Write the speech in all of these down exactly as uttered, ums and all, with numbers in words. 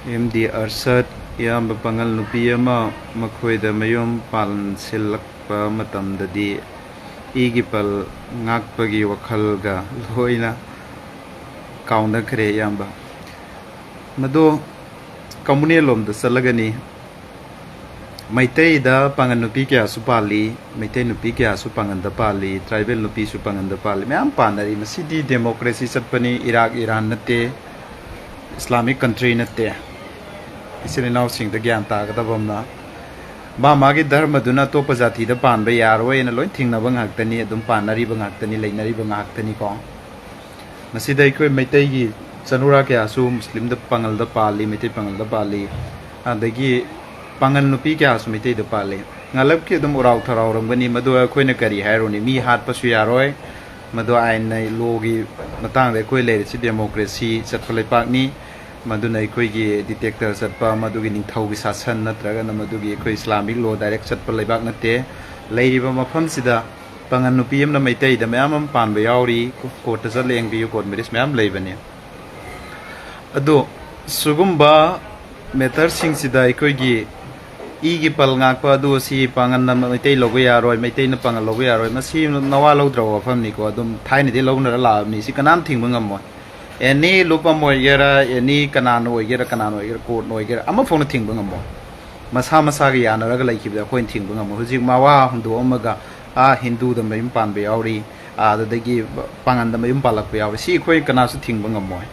M D ꯑꯔꯁꯗ, ꯏꯌꯥꯝꯕ ꯄꯥꯉꯜ ꯅꯨꯄꯤ ꯑꯃ ꯃꯈꯣꯏꯗ ꯃꯌꯨꯝ ꯄꯥꯟꯁꯤꯜꯂꯛꯄ ꯃꯇꯝꯗꯗꯤ ꯏꯒꯤ ꯄꯜ ꯉꯥꯛꯄꯒꯤ ꯋꯥꯈꯜꯒ ꯂꯣꯏꯅ ꯀꯥꯎꯅꯈ꯭ꯔꯦ, ꯏꯌꯥꯝꯕ꯫ ꯃꯗꯣ ꯀꯝꯃꯨꯅꯦꯜ ꯂꯣꯝꯗ ꯆꯠꯂꯒꯅꯤ꯫ ꯃꯩꯇꯩꯗ ꯄꯥꯉꯜ ꯅꯨꯄꯤ ꯀꯌꯥꯁꯨ ꯄꯥꯜꯂꯤ, ꯃꯩꯇꯩ ꯅꯨꯄꯤ ꯀꯌꯥꯁꯨ ꯄꯥꯉꯜꯗ ꯄꯥꯜꯂꯤ, ꯇ꯭ꯔꯥꯏꯕꯦꯜ ꯅꯨꯄꯤꯁꯨ ꯄꯥꯉꯜꯗ ꯄꯥꯜꯂꯤ, ꯃꯌꯥꯝ ꯄꯥꯟꯅꯔꯤ꯫ ꯃꯁꯤꯗꯤ ꯗꯦꯃꯣꯀ꯭ꯔꯦꯁꯤ ꯆꯠꯄꯅꯤ, ꯏꯔꯥꯛ ꯏꯔꯥꯟ ꯅꯠꯇꯦ, ꯏꯁꯂꯥꯃꯤꯛ ꯀꯟꯇ꯭ꯔꯤ ꯅꯠꯇꯦ꯫ ꯏꯆꯤꯜ ꯏꯅꯥꯎꯁꯤꯡꯗ ꯒ꯭ꯌꯥꯟ ꯇꯥꯒꯗꯕ ꯑꯃꯅ, ꯃꯥ ꯃꯥꯒꯤ ꯙꯔꯃꯗꯨꯅ ꯑꯇꯣꯞꯄ ꯖꯥꯇꯤꯗ ꯄꯥꯟꯕ ꯌꯥꯔꯣꯏꯅ ꯂꯣꯏ ꯊꯤꯡꯅꯕ ꯉꯥꯛꯇꯅꯤ, ꯑꯗꯨꯝ ꯄꯥꯟꯅꯔꯤꯕ ꯉꯥꯛꯇꯅꯤ, ꯂꯩꯅꯔꯤꯕ ꯉꯥꯛꯇꯅꯤꯀꯣ꯫ ꯃꯁꯤꯗ ꯑꯩꯈꯣꯏ ꯃꯩꯇꯩꯒꯤ ꯆꯅꯨꯔꯥ ꯀꯌꯥꯁꯨ ꯃꯨꯁꯂꯤꯝꯗ, ꯄꯥꯉꯜꯗ ꯄꯥꯜꯂꯤ, ꯃꯩꯇꯩ ꯄꯥꯉꯜꯗ ꯄꯥꯜꯂꯤ, ꯑꯗꯒꯤ ꯄꯥꯉꯜ ꯅꯨꯄꯤ ꯀꯌꯥꯁꯨ ꯃꯩꯇꯩꯗ ꯄꯥꯜꯂꯤ꯫ ꯉꯥꯂꯞꯀꯤ ꯑꯗꯨꯝ ꯎꯔꯥꯎ ꯊꯔꯥꯎꯔꯝꯒꯅꯤ, ꯃꯗꯨ ꯑꯩꯈꯣꯏꯅ ꯀꯔꯤ ꯍꯥꯏꯔꯨꯅꯤ? ꯃꯤ ꯍꯥꯠꯄꯁꯨ ꯌꯥꯔꯣꯏ꯫ ꯃꯗꯨ ꯑꯥꯏꯟꯅ, ꯂꯣꯒꯤ ꯃꯇꯥꯡꯗ ꯑꯩꯈꯣꯏ ꯂꯩꯔꯤꯁꯤ ꯗꯦꯃꯣꯀ꯭ꯔꯦꯁꯤ ꯆꯠꯄ ꯂꯩꯄꯥꯛꯅꯤ꯫ ꯃꯗꯨꯅ ꯑꯩꯈꯣꯏꯒꯤ ꯗꯤꯛꯇꯦꯇꯔ ꯆꯠꯄ, ꯃꯗꯨꯒꯤ ꯅꯤꯡꯊꯧꯒꯤ ꯁꯥꯁꯟ ꯅꯠꯇ꯭ꯔꯒꯅ ꯃꯗꯨꯒꯤ ꯑꯩꯈꯣꯏ ꯏꯁꯂꯥꯃꯤꯛ ꯂꯣ ꯗꯥꯏꯔꯦꯛ ꯆꯠꯄ ꯂꯩꯕꯥꯛ ꯅꯠꯇꯦ꯫ ꯂꯩꯔꯤꯕ ꯃꯐꯝꯁꯤꯗ ꯄꯥꯉꯜ ꯅꯨꯄꯤ ꯑꯃꯅ ꯃꯩꯇꯩꯗ ꯃꯌꯥꯝ ꯑꯃ ꯄꯥꯟꯕ ꯌꯥꯎꯔꯤ, ꯀꯣꯔꯠꯇ ꯆꯠꯂ ꯌꯦꯡꯕꯤꯌꯨ, ꯀꯣꯔꯠ ꯃꯦꯔꯤꯖ ꯃꯌꯥꯝ ꯂꯩꯕꯅꯤ꯫ ꯑꯗꯣ ꯁꯤꯒꯨꯝꯕ ꯃꯦꯇꯔꯁꯤꯡꯁꯤꯗ ꯑꯩꯈꯣꯏꯒꯤ ꯏꯒꯤ ꯄꯜ ꯉꯥꯛꯄ ꯑꯗꯨ ꯑꯁꯤ ꯄꯥꯉꯜꯅ ꯃꯩꯇꯩ ꯂꯧꯕ ꯌꯥꯔꯣꯏ, ꯃꯩꯇꯩꯅ ꯄꯥꯉꯜ ꯂꯧꯕ ꯌꯥꯔꯣꯏ, ꯃꯁꯤ ꯅꯋꯥ ꯂꯧꯗ꯭ꯔꯕ ꯋꯥꯐꯝꯅꯤꯀꯣ꯫ ꯑꯗꯨꯝ ꯊꯥꯏꯅꯗꯤ ꯂꯧꯅꯔ ꯂꯥꯛꯑꯕꯅꯤ, ꯁꯤ ꯀꯅꯥꯝ ꯊꯤꯡꯕ ꯉꯝꯃꯣꯏ꯫ ꯑꯦꯅꯤ ꯂꯨꯞ ꯑꯃ ꯑꯣꯏꯒꯦꯔꯥ, ꯑꯦꯅꯤ ꯀꯅꯥꯅ ꯑꯣꯏꯒꯦꯔꯥ, ꯀꯅꯥꯅ ꯑꯣꯏꯒꯦꯔꯥ, ꯀꯣꯔꯠꯅ ꯑꯣꯏꯒꯦꯔꯥ, ꯑꯃ ꯐꯥꯎꯅ ꯊꯤꯡꯕ ꯉꯝꯃꯣꯏ꯫ ꯃꯁꯥ ꯃꯁꯥꯒ ꯌꯥꯅꯔꯒ ꯂꯩꯈꯤꯕꯗ ꯑꯩꯈꯣꯏꯅ ꯊꯤꯡꯕ ꯉꯝꯃꯣꯏ꯫ ꯍꯧꯖꯤꯛ ꯃꯋꯥ ꯍꯨꯟꯗꯣꯛꯑꯝꯃꯒ ꯑꯥ ꯍꯤꯟꯗꯨꯗ ꯃꯌꯨꯝ ꯄꯥꯟꯕ ꯌꯥꯎꯔꯤ, ꯑꯥ, ꯑꯗꯨꯗꯒꯤ ꯄꯥꯉꯟꯗ ꯃꯌꯨꯝ ꯄꯥꯜꯂꯛꯄ ꯌꯥꯎꯔꯤ꯫ ꯁꯤ ꯑꯩꯈꯣꯏ ꯀꯅꯥꯁꯨ ꯊꯤꯡꯕ ꯉꯝꯃꯣꯏ꯫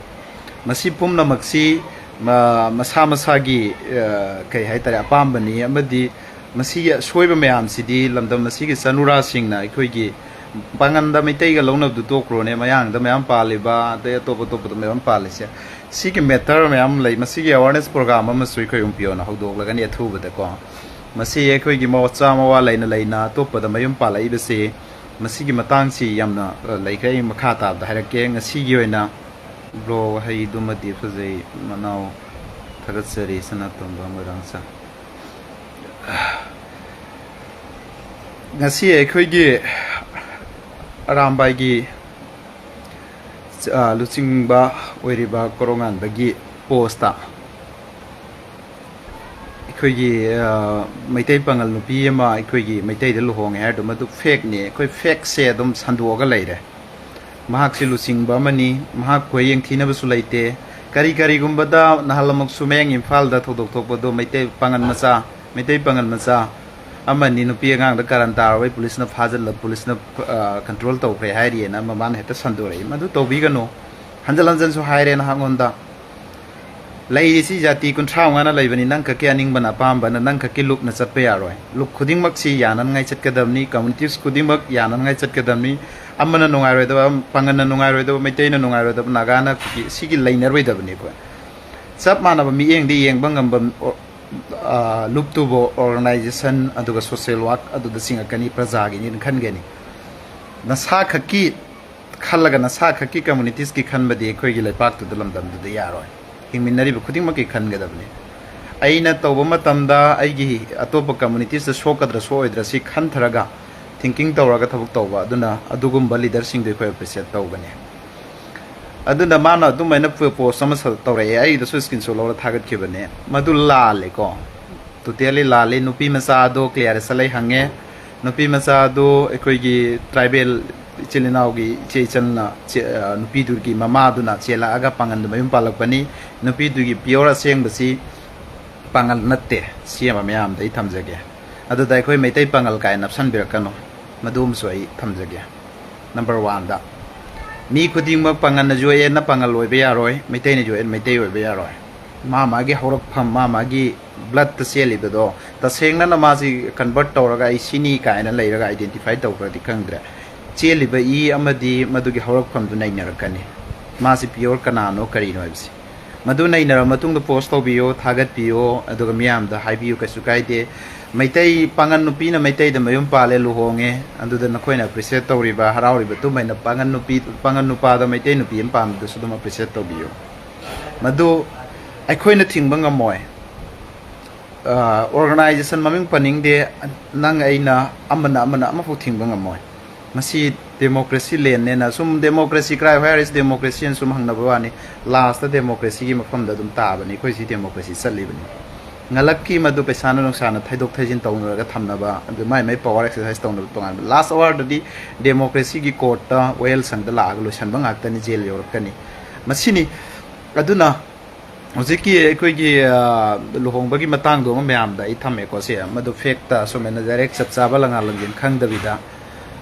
ꯃꯁꯤ ꯄꯨꯝꯅꯃꯛꯁꯤ, ꯃ-, ꯃꯁꯥ ꯃꯁꯥꯒꯤ, ꯑ, ꯀꯩ ꯍꯥꯏꯇꯥꯔꯦ, ꯑꯄꯥꯝꯕꯅꯤ꯫ ꯑꯃꯗꯤ ꯃꯁꯤꯒꯤ ꯑꯁꯣꯏꯕ ꯃꯌꯥꯝꯁꯤꯗꯤ ꯂꯝꯗꯝ ꯑꯁꯤꯒꯤ ꯆꯅꯨꯔꯥꯁꯤꯡꯅ ꯑꯩꯈꯣꯏꯒꯤ ꯄꯥꯉꯟꯗ ꯃꯩꯇꯩꯒ ꯂꯧꯅꯕꯗꯨ ꯇꯣꯛꯈ꯭ꯔꯣꯅꯦ, ꯃꯌꯥꯡꯗ ꯃꯌꯥꯝ ꯄꯥꯜꯂꯤꯕ, ꯑꯗꯩ ꯑꯇꯣꯞ ꯑꯇꯣꯞꯄꯗ ꯃꯌꯥꯝ ꯄꯥꯜꯂꯤꯁꯦ, ꯁꯤꯒꯤ ꯃꯦꯇꯔ ꯃꯌꯥꯝ ꯂꯩ꯫ ꯃꯁꯤꯒꯤ ꯑꯦꯋꯥꯔꯅꯦꯁ ꯄ꯭ꯔꯣꯒ꯭ꯔꯥꯝ ꯑꯃꯁꯨ ꯑꯩꯈꯣꯏ ꯎꯝꯄꯤꯌꯣꯅ ꯍꯧꯗꯣꯛꯂꯒꯅꯤ ꯑꯊꯨꯕꯗꯀꯣ꯫ ꯃꯁꯤ ꯑꯩꯈꯣꯏꯒꯤ ꯃꯆꯥ ꯃꯋꯥ ꯂꯩꯅ ꯂꯩꯅ ꯑꯇꯣꯞꯄꯗ ꯃꯌꯨꯝ ꯄꯥꯜꯂꯛꯏꯕꯁꯤ, ꯃꯁꯤꯒꯤ ꯃꯇꯥꯡꯁꯤ ꯌꯥꯝꯅ, ꯑ, ꯂꯩꯈ꯭ꯔꯦ꯫ ꯑꯩ ꯃꯈꯥ ꯇꯥꯕꯗ ꯍꯥꯏꯔꯛꯀꯦ꯫ ꯉꯁꯤꯒꯤ ꯑꯣꯏꯅ ꯕ꯭ꯔꯣ ꯋꯥꯍꯩꯗꯨꯃꯗꯤ ꯐꯖꯩ, ꯃꯅꯥꯎ ꯊꯥꯒꯠꯆꯔꯤ, ꯁꯅꯥꯇꯣꯝꯕ ꯃꯣꯏꯔꯥꯡꯆꯥ꯫ ꯉꯁꯤ ꯑꯩꯈꯣꯏꯒꯤ ꯑꯔꯥꯝꯕꯥꯏꯒꯤ, ꯑ, ꯂꯨꯆꯤꯡꯕ ꯑꯣꯏꯔꯤꯕ ꯀꯣꯔꯣꯉꯥꯟꯕꯒꯤ ꯄꯣꯁꯇ ꯑꯩꯈꯣꯏꯒꯤ ꯑ, ꯃꯩꯇꯩ ꯄꯥꯉꯜ ꯅꯨꯄꯤ ꯑꯃ ꯑꯩꯈꯣꯏꯒꯤ ꯃꯩꯇꯩꯗ ꯂꯨꯍꯣꯡꯉꯦ ꯍꯥꯏꯔꯗꯨ ꯃꯗꯨ ꯐꯦꯛꯅꯤ꯫ ꯑꯩꯈꯣꯏ ꯐꯦꯛꯁꯦ ꯑꯗꯨꯝ ꯁꯟꯗꯣꯛꯑꯒ ꯂꯩꯔꯦ꯫ ꯃꯍꯥꯛꯁꯤ ꯂꯨꯆꯤꯡꯕ ꯑꯃꯅꯤ, ꯃꯍꯥꯛꯄꯨ ꯍꯌꯦꯡ ꯊꯤꯅꯕꯁꯨ ꯂꯩꯇꯦ꯫ ꯀꯔꯤ ꯀꯔꯤꯒꯨꯝꯕꯗ ꯅꯍꯥꯟꯃꯛꯁꯨ ꯃꯌꯥꯡ ꯏꯝꯐꯥꯜꯗ ꯊꯧꯗꯣꯛ ꯊꯣꯛꯄꯗꯣ ꯃꯩꯇꯩ ꯄꯥꯉꯜ ꯃꯆꯥ, ꯃꯩꯇꯩ ꯄꯥꯉꯜ ꯃꯆꯥ ꯑꯃꯅꯤ ꯅꯨꯄꯤ ꯑꯉꯥꯡꯗ ꯀꯥꯔꯟ ꯇꯥꯔꯨꯕꯩ ꯄꯨꯂꯤꯁꯅ ꯐꯥꯖꯤꯜꯂ ꯄꯨꯂꯤꯁꯅ ꯀꯟꯇ꯭ꯔꯣꯜ ꯇꯧꯈ꯭ꯔꯦ ꯍꯥꯏꯔꯤꯑꯅ ꯃꯃꯥꯅ ꯍꯦꯛꯇ ꯁꯟꯗꯣꯔꯛꯏ꯫ ꯃꯗꯨ ꯇꯧꯕꯤꯒꯅꯨ꯫ ꯍꯟꯖꯤꯟ ꯍꯟꯖꯤꯟꯁꯨ ꯍꯥꯏꯔꯦ ꯅꯍꯥꯛꯉꯣꯟꯗ꯫ ꯂꯩꯔꯤꯁꯤ ꯖꯥꯇꯤ ꯀꯨꯟꯊ꯭ꯔꯥ ꯃꯉꯥꯅ ꯂꯩꯕꯅꯤ, ꯅꯪ ꯈꯛꯀꯤ ꯑꯅꯤꯡꯕꯅ ꯑꯄꯥꯝꯕꯅ ꯅꯪ ꯈꯛꯀꯤ ꯂꯨꯞꯅ ꯆꯠꯄ ꯌꯥꯔꯣꯏ꯫ ꯂꯨꯞ ꯈꯨꯗꯤꯡꯃꯛꯁꯤ ꯌꯥꯅꯅꯉꯥꯏ ꯆꯠꯀꯗꯕꯅꯤ, ꯀꯝꯃꯨꯅꯤꯇꯤꯁ ꯈꯨꯗꯤꯡꯃꯛ ꯌꯥꯅꯅꯉꯥꯏ ꯆꯠꯀꯗꯕꯅꯤ꯫ ꯑꯃꯅ ꯅꯨꯡꯉꯥꯏꯔꯣꯏꯗꯕ, ꯄꯥꯉꯟꯅ ꯅꯨꯡꯉꯥꯏꯔꯣꯏꯗꯕ, ꯃꯩꯇꯩꯅ ꯅꯨꯡꯉꯥꯏꯔꯣꯏꯗꯕ, ꯅꯥꯒꯥꯅ ꯀꯨꯀꯤ ꯁꯤꯒꯤ ꯂꯩꯅꯔꯣꯏꯗꯕꯅꯤ ꯑꯩꯈꯣꯏ꯫ ꯆꯞ ꯃꯥꯟꯅꯕ ꯃꯤꯠꯌꯦꯡꯗꯤ ꯌꯦꯡꯕ ꯉꯝꯕ ꯑꯣ-, ꯑ, ꯂꯨꯞꯇꯨꯕꯨ ꯑꯣꯔꯒꯅꯥꯏꯖꯦꯁꯟ ꯑꯗꯨꯒ ꯁꯣꯁꯦꯜ ꯋꯥꯔꯛ ꯑꯗꯨꯗ ꯆꯤꯡꯉꯛꯀꯅꯤ, ꯄ꯭ꯔꯖꯥꯒꯤꯅꯤꯅ ꯈꯟꯒꯅꯤ꯫ ꯅꯁꯥ ꯈꯛꯀꯤ ꯈꯜꯂꯒ ꯅꯁꯥ ꯈꯛꯀꯤ ꯀꯝꯃꯨꯅꯤꯇꯤꯁꯀꯤ ꯈꯟꯕꯗꯤ ꯑꯩꯈꯣꯏꯒꯤ ꯂꯩꯄꯥꯛꯇꯨꯗ ꯂꯝꯗꯝꯗꯨꯗ ꯌꯥꯔꯣꯏ꯫ ꯍꯤꯡꯃꯤꯟꯅꯔꯤꯕ ꯈꯨꯗꯤꯡꯃꯛꯀꯤ ꯈꯟꯒꯗꯕꯅꯤ꯫ ꯑꯩꯅ ꯇꯧꯕ ꯃꯇꯝꯗ ꯑꯩꯒꯤ ꯑꯇꯣꯞꯄ ꯀꯝꯃꯨꯅꯤꯇꯤꯁꯇ ꯁꯣꯛꯀꯗ꯭ꯔꯥ ꯁꯣꯛꯑꯣꯏꯗ꯭ꯔꯥ ꯁꯤ ꯈꯟꯊꯔꯒ ꯊꯤꯡꯀꯤꯡ ꯇꯧꯔꯒ ꯊꯕꯛ ꯇꯧꯕ ꯑꯗꯨꯅ ꯑꯗꯨꯒꯨꯝꯕ ꯂꯤꯗꯔꯁꯤꯡꯗꯣ ꯑꯩꯈꯣꯏ ꯑꯦꯄ꯭ꯔꯤꯁꯤꯌꯦꯠ ꯇꯧꯒꯅꯤ꯫ ꯑꯗꯨꯅ ꯃꯥꯅ ꯑꯗꯨꯃꯥꯏꯅ ꯄꯣꯁ ꯑꯃ ꯁ-, ꯇꯧꯔꯛꯑꯦ, ꯑꯩꯗꯁꯨ ꯁ꯭ꯀ꯭ꯔꯤꯟꯁꯣꯠ ꯂꯧꯔ ꯊꯥꯒꯠꯈꯤꯕꯅꯦ꯫ ꯃꯗꯨ ꯂꯥꯜꯂꯦꯀꯣ, ꯇꯣꯇꯦꯂꯤ ꯂꯥꯜꯂꯤ꯫ ꯅꯨꯄꯤ ꯃꯆꯥ ꯑꯗꯣ ꯀ꯭ꯂꯤꯌꯥꯔꯦꯁꯇ ꯂꯩ ꯍꯪꯉꯦ꯫ ꯅꯨꯄꯤ ꯃꯆꯥ ꯑꯗꯨ ꯑꯩꯈꯣꯏꯒꯤ ꯇ꯭ꯔꯥꯏꯕꯦꯜ ꯏꯆꯤꯜ ꯏꯅꯥꯎꯒꯤ ꯏꯆꯦ ꯏꯆꯟꯅ ꯆꯦ-, ꯑ, ꯅꯨꯄꯤꯗꯨꯒꯤ ꯃꯃꯥꯗꯨꯅ ꯆꯦꯜꯂꯛꯑꯒ ꯄꯥꯡꯒꯟꯗ ꯃꯌꯨꯝ ꯄꯥꯜꯂꯛꯄꯅꯤ꯫ ꯅꯨꯄꯤꯗꯨꯒꯤ ꯄꯤꯌꯣꯔ ꯑꯁꯦꯡꯕꯁꯤ ꯄꯥꯡꯒꯜ ꯅꯠꯇꯦ꯫ ꯁꯤ ꯑꯃ ꯃꯌꯥꯝꯗ ꯑꯩ ꯊꯝꯖꯒꯦ꯫ ꯑꯗꯨꯗ ꯑꯩꯈꯣꯏ ꯃꯩꯇꯩ ꯄꯥꯡꯒꯜ ꯀꯥꯏꯅ ꯅꯞꯁꯟꯕꯤꯔꯛꯀꯅꯨ꯫ ꯃꯗꯨ ꯑꯃꯁꯨ ꯑꯩ ꯊꯝꯖꯒꯦ꯫ ꯅꯝꯕꯔ ꯋꯥꯟꯗ, ꯃꯤ ꯈꯨꯗꯤꯡꯃꯛ ꯄꯥꯡꯒꯜꯅ ꯌꯣꯛꯑꯦꯅ ꯄꯥꯡꯒꯜ ꯑꯣꯏꯕ ꯌꯥꯔꯣꯏ, ꯃꯩꯇꯩꯅ ꯌꯣꯛꯑꯦꯅ ꯃꯩꯇꯩ ꯑꯣꯏꯕ ꯌꯥꯔꯣꯏ꯫ ꯃꯥ ꯃꯥꯒꯤ ꯍꯧꯔꯛꯐꯝ, ꯃꯥ ꯃꯥꯒꯤ ꯕ꯭ꯂꯠꯇ ꯆꯦꯜꯂꯤꯕꯗꯣ ꯇꯁꯦꯡꯅꯅ ꯃꯥꯁꯤ ꯀꯟꯚꯔꯠ ꯇꯧꯔꯒ ꯑꯩ ꯁꯤꯅꯤ ꯀꯥꯏꯅ ꯂꯩꯔꯒ ꯑꯥꯏꯗꯦꯟꯇꯤꯐꯥꯏ ꯇꯧꯈ꯭ꯔꯗꯤ ꯈꯪꯗ꯭ꯔꯦ꯫ ꯆꯦꯜꯂꯤꯕ ꯏ ꯑꯃꯗꯤ ꯃꯗꯨꯒꯤ ꯍꯧꯔꯛꯐꯝꯗꯨ ꯅꯩꯅꯔꯛꯀꯅꯤ꯫ ꯃꯥꯁꯤ ꯄꯤꯌꯣꯔ ꯀꯅꯥꯅꯣ, ꯀꯔꯤꯅꯣ ꯍꯥꯏꯕꯁꯤ꯫ ꯃꯗꯨ ꯅꯩꯅꯔꯕ ꯃꯇꯨꯡꯗ ꯄꯣꯁ ꯇꯧꯕꯤꯌꯣ, ꯊꯥꯒꯠꯄꯤꯌꯣ, ꯑꯗꯨꯒ ꯃꯤꯌꯥꯝꯗ ꯍꯥꯏꯕꯤꯌꯨ, ꯀꯩꯁꯨ ꯀꯥꯏꯗꯦ꯫ ꯃꯩꯇꯩ ꯄꯥꯉꯟ ꯅꯨꯄꯤꯅ ꯃꯩꯇꯩꯗ ꯃꯌꯨꯝ ꯄꯥꯜꯂꯦ, ꯂꯨꯍꯣꯡꯉꯦ, ꯑꯗꯨꯗ ꯅꯈꯣꯏꯅ ꯑꯦꯄ꯭ꯔꯤꯁꯤꯌꯦꯠ ꯇꯧꯔꯤꯕ, ꯍꯔꯥꯎꯔꯤꯕ ꯑꯗꯨꯃꯥꯏꯅ ꯄꯥꯉꯟ ꯅꯨꯄꯤ, ꯄꯥꯉꯟ ꯅꯨꯄꯥꯗ ꯃꯩꯇꯩ ꯅꯨꯄꯤ ꯑꯃ ꯄꯥꯟꯕꯗꯨꯁꯨ ꯑꯗꯨꯝ ꯑꯦꯄ꯭ꯔꯤꯁꯤꯌꯦꯠ ꯇꯧꯕꯤꯌꯨ꯫ ꯃꯗꯨ ꯑꯩꯈꯣꯏꯅ ꯊꯤꯡꯕ ꯉꯝꯃꯣꯏ꯫ ꯑ, ꯑꯣꯔꯒꯅꯥꯏꯖꯦꯁꯟ ꯃꯃꯤꯡ ꯄꯟꯅꯤꯡꯗꯦ, ꯅꯪ ꯑꯩꯅ ꯑꯃꯅ ꯑꯃꯅ ꯑꯃꯐꯥꯎ ꯊꯤꯡꯕ ꯉꯝꯃꯣꯏ꯫ ꯃꯁꯤ ꯗꯦꯃꯣꯀ꯭ꯔꯦꯁꯤ ꯂꯦꯟꯅꯦꯅ ꯁꯨꯝ democracy cry, where is democracy ꯍꯥꯏꯅ ꯁꯨꯝ ꯍꯪꯅꯕ ꯋꯥꯅꯤ꯫ ꯂꯥꯁꯇ ꯗꯦꯃꯣꯀ꯭ꯔꯦꯁꯤꯒꯤ ꯃꯐꯝꯗ ꯑꯗꯨꯝ ꯇꯥꯕꯅꯤ꯫ ꯑꯩꯈꯣꯏ ꯁꯤ ꯗꯦꯃꯣꯀ꯭ꯔꯦꯁꯤ ꯆꯠꯂꯤꯕꯅꯤ꯫ ꯉꯂꯛꯀꯤ ꯃꯗꯨ ꯄꯩꯁꯥꯅ ꯅꯨꯡꯁꯥꯅ ꯊꯩꯗꯣꯛ ꯊꯩꯖꯤꯟ ꯇꯧꯅꯔꯒ ꯊꯝꯅꯕ, ꯑꯗꯨ ꯃꯥꯏ ꯃꯥꯏ ꯄꯋꯥꯔ ꯑꯦꯛꯁꯔꯁꯥꯏꯁ ꯇꯧꯅꯕ ꯇꯣꯉꯥꯟꯕ꯫ ꯂꯥꯁ ꯑꯋꯥꯔꯗꯗꯤ ꯗꯦꯃꯣꯀ꯭ꯔꯦꯁꯤꯒꯤ ꯀꯣꯔꯠꯇ ꯋꯥꯌꯦꯜꯁꯪꯗ ꯂꯥꯛꯑꯒ ꯂꯣꯏꯁꯟꯕ ꯉꯥꯛꯇꯅꯤ, ꯖꯦꯜ ꯌꯧꯔꯛꯀꯅꯤ꯫ ꯃꯁꯤꯅꯤ꯫ ꯑꯗꯨꯅ ꯍꯧꯖꯤꯛꯀꯤ ꯑꯩꯈꯣꯏꯒꯤ, ꯑ, ꯂꯨꯍꯣꯡꯕꯒꯤ ꯃꯇꯥꯡꯗꯣ ꯑꯃ ꯃꯌꯥꯝꯗ ꯑꯩ ꯊꯝꯃꯦꯀꯣ꯫ ꯁꯦ ꯃꯗꯨ ꯐꯦꯛꯇ ꯑꯁꯨꯃꯥꯏꯅ ꯗꯥꯏꯔꯦꯛ ꯆꯞ ꯆꯥꯕ ꯂꯉꯥ ꯂꯪꯖꯦꯟ ꯈꯪꯗꯕꯤꯗ,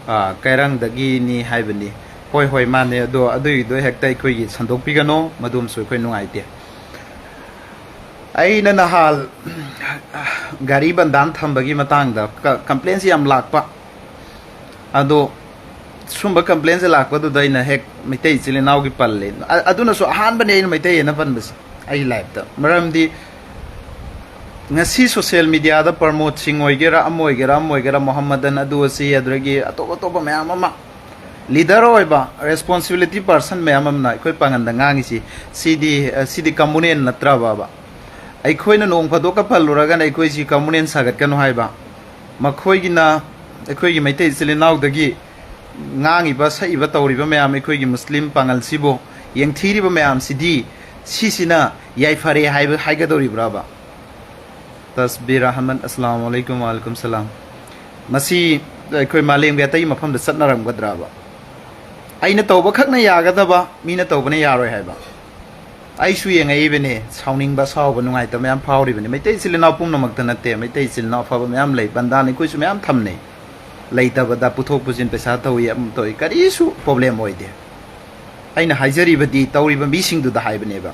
ꯑ, ꯀꯩꯔꯪꯗꯒꯤꯅꯤ ꯍꯥꯏꯕꯅꯤ꯫ ꯍꯣꯏ, ꯍꯣꯏ, ꯃꯥꯅꯦ꯫ ꯑꯗꯣ ꯑꯗꯨꯒꯤꯗꯣ ꯍꯦꯛꯇ ꯑꯩꯈꯣꯏꯒꯤ ꯁꯟꯗꯣꯛꯄꯤꯒꯅꯣ, ꯃꯗꯨꯝꯁꯨ ꯑꯩꯈꯣꯏ ꯅꯨꯡꯉꯥꯏꯇꯦ꯫ ꯑꯩꯅ ꯅꯍꯥꯟ ꯒꯥꯔꯤ ꯕꯟꯗꯥꯟ ꯊꯝꯕꯒꯤ ꯃꯇꯥꯡꯗ ꯀ-, ꯀꯝꯄ꯭ꯂꯦꯟꯁꯤ ꯌꯥꯝ ꯂꯥꯛꯄ꯫ ꯑꯗꯣ ꯁꯨꯝꯕ ꯀꯝꯄ꯭ꯂꯦꯟꯁꯦ ꯂꯥꯛꯄꯗꯨꯗ ꯑꯩꯅ ꯍꯦꯛ ꯃꯩꯇꯩ ꯏꯆꯤꯜ ꯏꯅꯥꯎꯒꯤ ꯄꯜꯂꯦ꯫ ꯑ-, ꯑꯗꯨꯅꯁꯨ ꯑꯍꯥꯟꯕꯅꯦ ꯑꯩꯅ ꯃꯩꯇꯩ ꯑꯅ ꯄꯟꯕꯁꯦ ꯑꯩꯒꯤ ꯂꯥꯏꯐꯇ꯫ ꯃꯔꯝꯗꯤ ꯉꯁꯤ ꯁꯣꯁꯤꯌꯦꯜ ꯃꯤꯗꯤꯌꯥꯗ ꯄ꯭ꯔꯃꯣꯗ ꯁꯤꯡ ꯑꯣꯏꯒꯦꯔꯥ, ꯑꯃ ꯑꯣꯏꯒꯦꯔꯥ, ꯑꯃ ꯑꯣꯏꯒꯦꯔꯥ, ꯃꯣꯍꯝꯃꯗꯟ, ꯑꯗꯨ ꯑꯁꯤ, ꯑꯗꯨꯗꯒꯤ ꯑꯇꯣꯞ ꯑꯇꯣꯞꯄ ꯃꯌꯥꯝ ꯑꯃ ꯂꯤꯗꯔ ꯑꯣꯏꯕ ꯔꯦꯁꯄꯣꯟꯁꯤꯕꯤꯂꯤꯇꯤ ꯄꯥꯔꯁꯟ ꯃꯌꯥꯝ ꯑꯃꯅ ꯑꯩꯈꯣꯏ ꯄꯥꯡꯒꯟꯗ ꯉꯥꯡꯉꯤꯁꯤ, ꯁꯤꯗꯤ, ꯁꯤꯗꯤ ꯀꯝꯃꯨꯅꯦꯜ ꯅꯠꯇ꯭ꯔꯕꯕ? ꯑꯩꯈꯣꯏꯅ ꯅꯣꯡ ꯐꯥꯗꯣꯛꯀ ꯄꯜꯂꯨꯔꯒꯅ ꯑꯩꯈꯣꯏꯁꯤ ꯀꯝꯃꯨꯅꯦꯜ ꯁꯥꯒꯠꯀꯅꯨ ꯍꯥꯏꯕ, ꯃꯈꯣꯏꯒꯤꯅ ꯑꯩꯈꯣꯏꯒꯤ ꯃꯩꯇꯩ ꯏꯆꯤꯜ ꯏꯅꯥꯎꯗꯒꯤ ꯉꯥꯡꯉꯤꯕ, ꯁꯛꯏꯕ, ꯇꯧꯔꯤꯕ ꯃꯌꯥꯝ, ꯑꯩꯈꯣꯏꯒꯤ ꯃꯨꯁꯂꯤꯝ ꯄꯥꯡꯒꯜꯁꯤꯕꯨ ꯌꯦꯡꯊꯤꯔꯤꯕ ꯃꯌꯥꯝꯁꯤꯗꯤ, ꯁꯤꯁꯤꯅ ꯌꯥꯏꯐꯔꯦ ꯍꯥꯏꯕ ꯍꯥꯏꯒꯗꯧꯔꯤꯕ꯭ꯔꯕ? ꯇꯁꯕꯤꯔ ꯑꯍꯃꯗ, ꯑꯁꯂꯥꯃꯨ ꯑꯂꯩꯀꯨꯝ꯫ ꯋꯥꯂꯩꯀꯨꯝ ꯁꯂꯥꯝ꯫ ꯃꯁꯤ ꯑꯩꯈꯣꯏ ꯃꯥꯂꯦꯝꯒꯤ ꯑꯇꯩ ꯃꯐꯝꯗ ꯆꯠꯅꯔꯝꯒꯗ꯭ꯔꯕ? ꯑꯩꯅ ꯇꯧꯕ ꯈꯛꯅ ꯌꯥꯒꯗꯕ, ꯃꯤꯅ ꯇꯧꯕꯅ ꯌꯥꯔꯣꯏ ꯍꯥꯏꯕ? ꯑꯩꯁꯨ ꯌꯦꯡꯉꯛꯏꯕꯅꯦ, ꯁꯥꯎꯅꯤꯡꯕ, ꯑꯁꯥꯎꯕ, ꯅꯨꯡꯉꯥꯏꯇꯕ ꯃꯌꯥꯝ ꯐꯥꯎꯔꯤꯕꯅꯤ꯫ ꯃꯩꯇꯩ ꯏꯆꯤꯜ ꯏꯅꯥꯎ ꯄꯨꯝꯅꯃꯛꯇ ꯅꯠꯇꯦ, ꯃꯩꯇꯩ ꯏꯆꯤꯜ ꯏꯅꯥꯎ ꯑꯐꯕ ꯃꯌꯥꯝ ꯂꯩ, ꯕꯟꯗꯥꯟ ꯑꯩꯈꯣꯏꯁꯨ ꯃꯌꯥꯝ ꯊꯝꯅꯩ꯫ ꯂꯩꯇꯕꯗ ꯄꯨꯊꯣꯛ ꯄꯨꯁꯤꯟ ꯄꯩꯁꯥ ꯇꯧꯏ, ꯑꯃ ꯇꯧꯏ, ꯀꯔꯤꯁꯨ ꯄ꯭ꯔꯣꯕ꯭ꯂꯦꯝ ꯑꯣꯏꯗꯦ꯫ ꯑꯩꯅ ꯍꯥꯏꯖꯔꯤꯕꯗꯤ ꯇꯧꯔꯤꯕ ꯃꯤꯁꯤꯡꯗꯨꯗ ꯍꯥꯏꯕꯅꯦꯕ꯫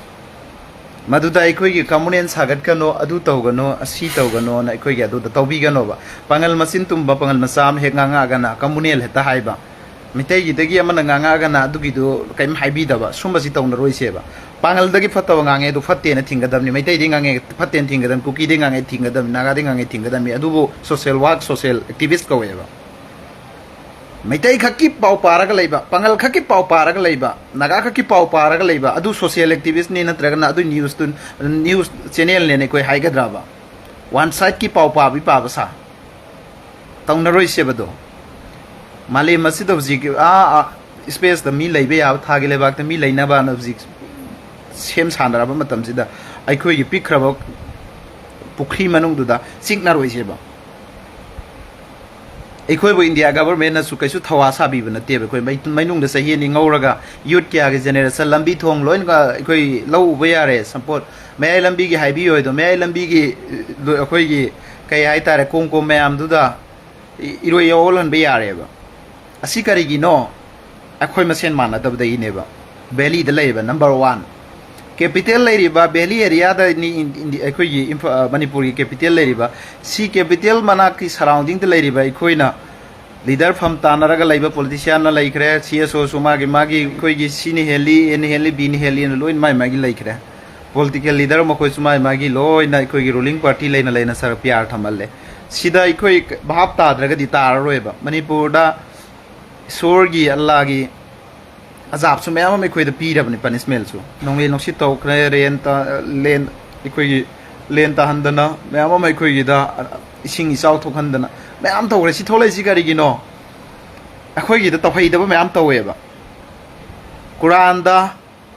ꯃꯗꯨꯗ ꯑꯩꯈꯣꯏꯒꯤ ꯀꯝꯃꯨꯅꯦꯜ ꯁꯥꯒꯠꯀꯅꯣ, ꯑꯗꯨ ꯇꯧꯒꯅꯣ, ꯑꯁꯤ ꯇꯧꯒꯅꯣꯅ ꯑꯩꯈꯣꯏꯒꯤ ꯑꯗꯨꯗ ꯇꯧꯕꯤꯒꯅꯣꯕ꯫ ꯄꯥꯉꯜ ꯃꯆꯤꯟ ꯇꯨꯝꯕ ꯄꯥꯉꯜ ꯃꯆꯥ ꯑꯃ ꯍꯦꯛ ꯉꯥꯡꯉꯛꯑꯒꯅ ꯀꯝꯃꯨꯅꯦꯜ ꯍꯦꯛꯇ ꯍꯥꯏꯕ, ꯃꯩꯇꯩꯒꯤꯗꯒꯤ ꯑꯃꯅ ꯉꯥꯡꯉꯛꯑꯒꯅ ꯑꯗꯨꯒꯤꯗꯨ ꯀꯔꯤꯝ ꯍꯥꯏꯕꯤꯗꯕ, ꯁꯨꯝꯕꯁꯤ ꯇꯧꯅꯔꯣꯏꯁꯦꯕ꯫ ꯄꯥꯉꯜꯗꯒꯤ ꯐꯠꯇꯕ ꯉꯥꯡꯉꯦ ꯑꯗꯨ ꯐꯠꯇꯦꯅ ꯊꯤꯡꯒꯗꯕꯅꯤ, ꯃꯩꯇꯩꯗꯒꯤ ꯉꯥꯡꯉꯦ ꯐꯠꯇꯦꯅ ꯊꯤꯡꯒꯗꯕꯅꯤ, ꯀꯨꯀꯤꯗꯒꯤ ꯉꯥꯡꯉꯦ ꯊꯤꯡꯒꯗꯕꯅꯤ, ꯅꯥꯒꯥꯗꯒꯤ ꯉꯥꯡꯉꯦ ꯊꯤꯡꯒꯗꯕꯅꯤ꯫ ꯑꯗꯨꯕꯨ ꯁꯣꯁꯦꯜ ꯋꯥꯔꯛ, ꯁꯣꯁꯦꯜ ꯑꯦꯛꯇꯤꯚꯤꯁ꯭ꯠ ꯀꯧꯋꯦꯕ꯫ ꯃꯩꯇꯩ ꯈꯛꯀꯤ ꯄꯥꯎ ꯄꯥꯔꯒ ꯂꯩꯕ, ꯄꯥꯉꯜ ꯈꯛꯀꯤ ꯄꯥꯎ ꯄꯥꯔꯒ ꯂꯩꯕ, ꯅꯥꯒꯥ ꯈꯛꯀꯤ ꯄꯥꯎ ꯄꯥꯔꯒ ꯂꯩꯕ, ꯑꯗꯨ ꯁꯣꯁꯤꯌꯦꯜ ꯑꯦꯛꯇꯤꯚꯤꯁ꯭ꯠꯅꯤ ꯅꯠꯇ꯭ꯔꯒꯅ ꯑꯗꯨ ꯅ꯭ꯌꯨꯁꯇꯨ, ꯅ꯭ꯌꯨꯁ ꯆꯦꯅꯦꯜꯅꯦꯅ ꯑꯩꯈꯣꯏ ꯍꯥꯏꯒꯗ꯭ꯔꯕ? ꯋꯥꯟ ꯁꯥꯏꯗꯀꯤ ꯄꯥꯎ ꯄꯥꯕꯤ ꯄꯥꯕ ꯁꯥ ꯇꯧꯅꯔꯣꯏꯁꯦꯕꯗꯣ꯫ ꯃꯥꯂꯦꯝ ꯑꯁꯤꯗ ꯍꯧꯖꯤꯛ ꯑꯥ, ꯑꯥ, ꯁ꯭ꯄꯦꯁꯇ ꯃꯤ ꯂꯩꯕ ꯌꯥꯕ, ꯊꯥꯒꯤ ꯂꯩꯕꯥꯛꯇ ꯃꯤ ꯂꯩꯅꯕꯅ ꯍꯧꯖꯤꯛ ꯁꯦꯝ ꯁꯥꯅꯔꯕ ꯃꯇꯝꯁꯤꯗ, ꯑꯩꯈꯣꯏꯒꯤ ꯄꯤꯛꯈ꯭ꯔꯕ ꯄꯨꯈ꯭ꯔꯤ ꯃꯅꯨꯡꯗꯨꯗ ꯆꯤꯛꯅꯔꯣꯏꯁꯦꯕ꯫ ꯑꯩꯈꯣꯏꯕꯨ ꯏꯟꯗꯤꯌꯥ ꯒꯚꯔꯟꯃꯦꯟꯅꯁꯨ ꯀꯩꯁꯨ ꯊꯧꯋꯥ ꯁꯥꯕꯤꯕ ꯅꯠꯇꯦꯕ꯫ ꯑꯩꯈꯣꯏ ꯃꯩ-, ꯃꯩꯅꯨꯡꯗ ꯆꯍꯤ ꯑꯅꯤ ꯉꯧꯔꯒ ꯌꯨꯠ ꯀꯌꯥꯒꯤ ꯖꯦꯅꯦꯔꯦꯁꯟ ꯂꯝꯕꯤ ꯊꯣꯡ ꯂꯣꯏꯅ ꯑꯩꯈꯣꯏ ꯂꯧ ꯎꯕ ꯌꯥꯔꯦ꯫ ꯁꯝꯄꯣꯔꯠ ꯃꯌꯥꯏ ꯂꯝꯕꯤꯒꯤ ꯍꯥꯏꯕꯤ ꯑꯣꯏꯗꯣ, ꯃꯌꯥꯏ ꯂꯝꯕꯤꯒꯤ, ꯑ, ꯑꯩꯈꯣꯏꯒꯤ ꯀꯩ ꯍꯥꯏꯇꯥꯔꯦ, ꯀꯣꯝ ꯀꯣꯝ ꯃꯌꯥꯝꯗꯨꯗ ꯏ-, ꯏꯔꯣꯏ ꯌꯧꯍꯜꯍꯟꯕ ꯌꯥꯔꯦꯕ꯫ ꯑꯁꯤ ꯀꯔꯤꯒꯤꯅꯣ? ꯑꯩꯈꯣꯏ ꯃꯁꯦꯟ ꯃꯥꯟꯅꯗꯕꯗꯒꯤꯅꯦꯕ꯫ ꯚꯦꯂꯤꯗ ꯂꯩꯔꯤꯕ ꯅꯝꯕꯔ ꯋꯥꯟ꯫ ꯀꯦꯄꯤꯇꯦꯜ ꯂꯩꯔꯤꯕ ꯚꯦꯂꯤ ꯑꯦꯔꯤꯌꯥꯗꯅꯤ ꯏꯟ-, ꯏꯟꯗꯤ-, ꯑꯩꯈꯣꯏꯒꯤ ꯏꯝꯐꯥ-, ꯑ, ꯃꯅꯤꯄꯨꯔꯒꯤ ꯀꯦꯄꯤꯇꯦꯜ ꯂꯩꯔꯤꯕ, ꯁꯤ ꯀꯦꯄꯤꯇꯦꯜ ꯃꯅꯥꯛꯀꯤ ꯁꯔꯥꯎꯟꯗꯤꯡꯗ ꯂꯩꯔꯤꯕ ꯑꯩꯈꯣꯏꯅ ꯂꯤꯗꯔ ꯐꯝ ꯇꯥꯟꯅꯔꯒ ꯂꯩꯕ ꯄꯣꯂꯤꯇꯤꯁꯤꯌꯥꯟꯅ ꯂꯩꯈ꯭ꯔꯦ, ꯁꯤ ꯑꯦꯁ ꯑꯣꯁꯨ ꯃꯥꯒꯤ, ꯃꯥꯒꯤ ꯑꯩꯈꯣꯏꯒꯤ ꯁꯤꯅ ꯍꯦꯜꯂꯤ, ꯑꯦꯅ ꯍꯦꯜꯂꯤ, ꯕꯤꯅ ꯍꯦꯜꯂꯤꯅ ꯂꯣꯏꯅ ꯃꯥꯏ ꯃꯥꯒꯤ ꯂꯩꯈ꯭ꯔꯦ꯫ ꯄꯣꯂꯤꯇꯤꯀꯦꯜ ꯂꯤꯗꯔ ꯃꯈꯣꯏꯁꯨ ꯃꯥꯏ ꯃꯥꯒꯤ ꯂꯣꯏꯅ ꯑꯩꯈꯣꯏꯒꯤ ꯔꯨꯂꯤꯡ ꯄꯥꯔꯇꯤ ꯂꯩꯅ ꯂꯩꯅ ꯁꯔ ꯄꯤ ꯑꯥꯔ ꯊꯝꯍꯜꯂꯦ꯫ ꯁꯤꯗ ꯑꯩꯈꯣꯏ ꯚꯥꯞ ꯇꯥꯗ꯭ꯔꯒꯗꯤ ꯇꯥꯔꯔꯣꯏꯕ꯫ ꯃꯅꯤꯄꯨꯔꯗ ꯏꯁꯣꯔꯒꯤ, ꯑꯜꯂꯥꯒꯤ ꯑꯖꯥꯕꯁꯨ ꯃꯌꯥꯝ ꯑꯃ ꯑꯩꯈꯣꯏꯗ ꯄꯤꯔꯕꯅꯤ, ꯄꯅꯤꯁꯃꯦꯟꯁꯨ꯫ ꯅꯣꯡꯂꯩ ꯅꯨꯡꯁꯤꯠ ꯇꯧꯈ꯭ꯔꯦ, ꯔꯦꯟ ꯇ-, ꯂꯦꯟ, ꯑꯩꯈꯣꯏꯒꯤ ꯂꯦꯟ ꯇꯥꯍꯟꯗꯅ, ꯃꯌꯥꯝ ꯑꯃ ꯑꯩꯈꯣꯏꯒꯤꯗ ꯏꯁꯤꯡ ꯏꯆꯥꯎ ꯊꯣꯛꯍꯟꯗꯅ ꯃꯌꯥꯝ ꯇꯧꯈ꯭ꯔꯦ꯫ ꯁꯤ ꯊꯣꯛꯂꯛꯏꯁꯤ ꯀꯔꯤꯒꯤꯅꯣ? ꯑꯩꯈꯣꯏꯒꯤꯗ ꯇꯧꯍꯩꯗꯕ ꯃꯌꯥꯝ ꯇꯧꯋꯦꯕ꯫ ꯀꯨꯔꯥꯟꯗ,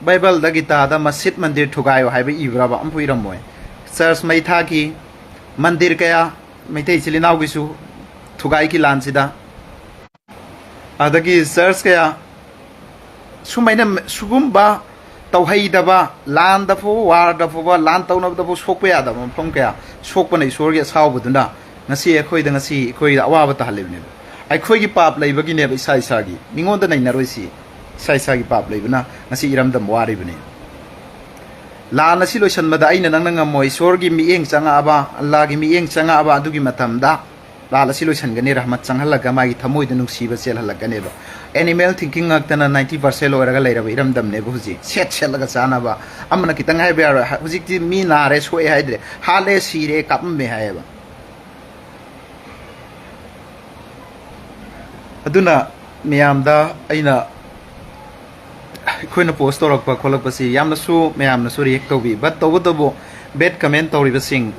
ꯕꯥꯏꯕꯜꯗ, ꯒꯤꯇꯥꯗ ꯃꯁꯖꯤꯗ ꯃꯟꯗꯤꯔ ꯊꯨꯒꯥꯏꯌꯣ ꯍꯥꯏꯕ ꯏꯕ꯭ꯔꯕ? ꯑꯝꯐꯥꯎ ꯏꯔꯝꯃꯣꯏ꯫ ꯆꯔꯆ ꯃꯩ ꯊꯥꯈꯤ, ꯃꯟꯗꯤꯔ ꯀꯌꯥ ꯃꯩꯇꯩ ꯏꯆꯤꯜ ꯏꯅꯥꯎꯒꯤꯁꯨ ꯊꯨꯒꯥꯏꯈꯤ ꯂꯥꯟꯁꯤꯗ꯫ ꯑꯗꯒꯤ ꯆꯔꯆ ꯀꯌꯥ ꯁꯨꯃꯥꯏꯅ, ꯁꯤꯒꯨꯝꯕ ꯇꯧꯍꯩꯗꯕ, ꯂꯥꯟꯗ ꯐꯥꯎꯕ, ꯋꯥꯔꯗ ꯐꯥꯎꯕ, ꯂꯥꯟ ꯇꯧꯅꯕꯗ ꯐꯥꯎ ꯁꯣꯛꯄ ꯌꯥꯗꯕ ꯃꯐꯝ ꯀꯌꯥ ꯁꯣꯛꯄꯅ ꯏꯁꯣꯔꯒꯤ ꯑꯁꯥꯎꯕꯗꯨꯅ ꯉꯁꯤ ꯑꯩꯈꯣꯏꯗ, ꯉꯁꯤ ꯑꯩꯈꯣꯏꯗ ꯑꯋꯥꯕ ꯇꯥꯍꯜꯂꯤꯕꯅꯦꯕ꯫ ꯑꯩꯈꯣꯏꯒꯤ ꯄꯥꯞ ꯂꯩꯕꯒꯤꯅꯦꯕ, ꯏꯁꯥ ꯏꯁꯥꯒꯤ꯫ ꯃꯤꯉꯣꯟꯗ ꯅꯩꯅꯔꯣꯏꯁꯤ꯫ ꯏꯁꯥ ꯏꯁꯥꯒꯤ ꯄꯥꯞ ꯂꯩꯕꯅ ꯉꯁꯤ ꯏꯔꯝꯗꯝ ꯋꯥꯔꯤꯕꯅꯤ꯫ ꯂꯥꯟ ꯑꯁꯤ ꯂꯣꯏꯁꯤꯟꯕꯗ ꯑꯩꯅ ꯅꯪꯅ ꯉꯝꯃꯣꯏ꯫ ꯏꯁꯣꯔꯒꯤ ꯃꯤꯠꯌꯦꯡ ꯆꯪꯉꯛꯑꯕ, ꯑꯜꯂꯥꯒꯤ ꯃꯤꯠꯌꯦꯡ ꯆꯪꯉꯛꯑꯕ ꯑꯗꯨꯒꯤ ꯃꯇꯝꯗ ꯂꯥꯟ ꯑꯁꯤ ꯂꯣꯏꯁꯤꯟꯒꯅꯤ, ꯔꯍꯃꯠ ꯆꯪꯍꯜꯂꯒ ꯃꯥꯒꯤ ꯊꯃꯣꯏꯗ ꯅꯨꯡꯁꯤꯕ ꯆꯦꯜꯍꯜꯂꯛꯀꯅꯦꯕ꯫ ꯑꯦꯅꯤꯃꯦꯜ ꯊꯤꯡꯀꯤꯡ ꯉꯥꯛꯇꯅ ꯅꯥꯏꯟꯇꯤ ꯄꯥꯔꯁꯦꯟ ꯑꯣꯏꯔꯒ ꯂꯩꯔꯕ ꯏꯔꯝꯗꯝꯅꯦꯕ ꯍꯧꯖꯤꯛ꯫ ꯁꯦꯠ ꯁꯦꯠꯂꯒ ꯆꯥꯅꯕ, ꯑꯃꯅ ꯈꯤꯇꯪ ꯍꯥꯏꯕ ꯌꯥꯔꯣꯏ꯫ ꯍ-, ꯍꯧꯖꯤꯛꯇꯤ ꯃꯤ ꯅꯥꯔꯦ, ꯁꯣꯛꯑꯦ ꯍꯥꯏꯗ꯭ꯔꯦ, ꯍꯥꯠꯂꯦ, ꯁꯤꯔꯦ, ꯀꯥꯞꯄꯝꯃꯦ ꯍꯥꯏꯌꯦꯕ꯫ ꯑꯗꯨꯅ ꯃꯌꯥꯝꯗ ꯑꯩꯅ, ꯑꯩꯈꯣꯏꯅ ꯄꯣꯁ ꯇꯧꯔꯛꯄ ꯈꯣꯠꯂꯛꯄꯁꯤ ꯌꯥꯝꯅꯁꯨ, ꯃꯌꯥꯝꯅꯁꯨ ꯔꯤꯌꯦꯛ ꯇꯧꯕꯤ, ꯕꯠ ꯇꯧꯕꯇꯕꯨ ꯕꯦꯠ ꯀꯃꯦꯟ ꯇꯧꯔꯤꯕꯁꯤꯡ,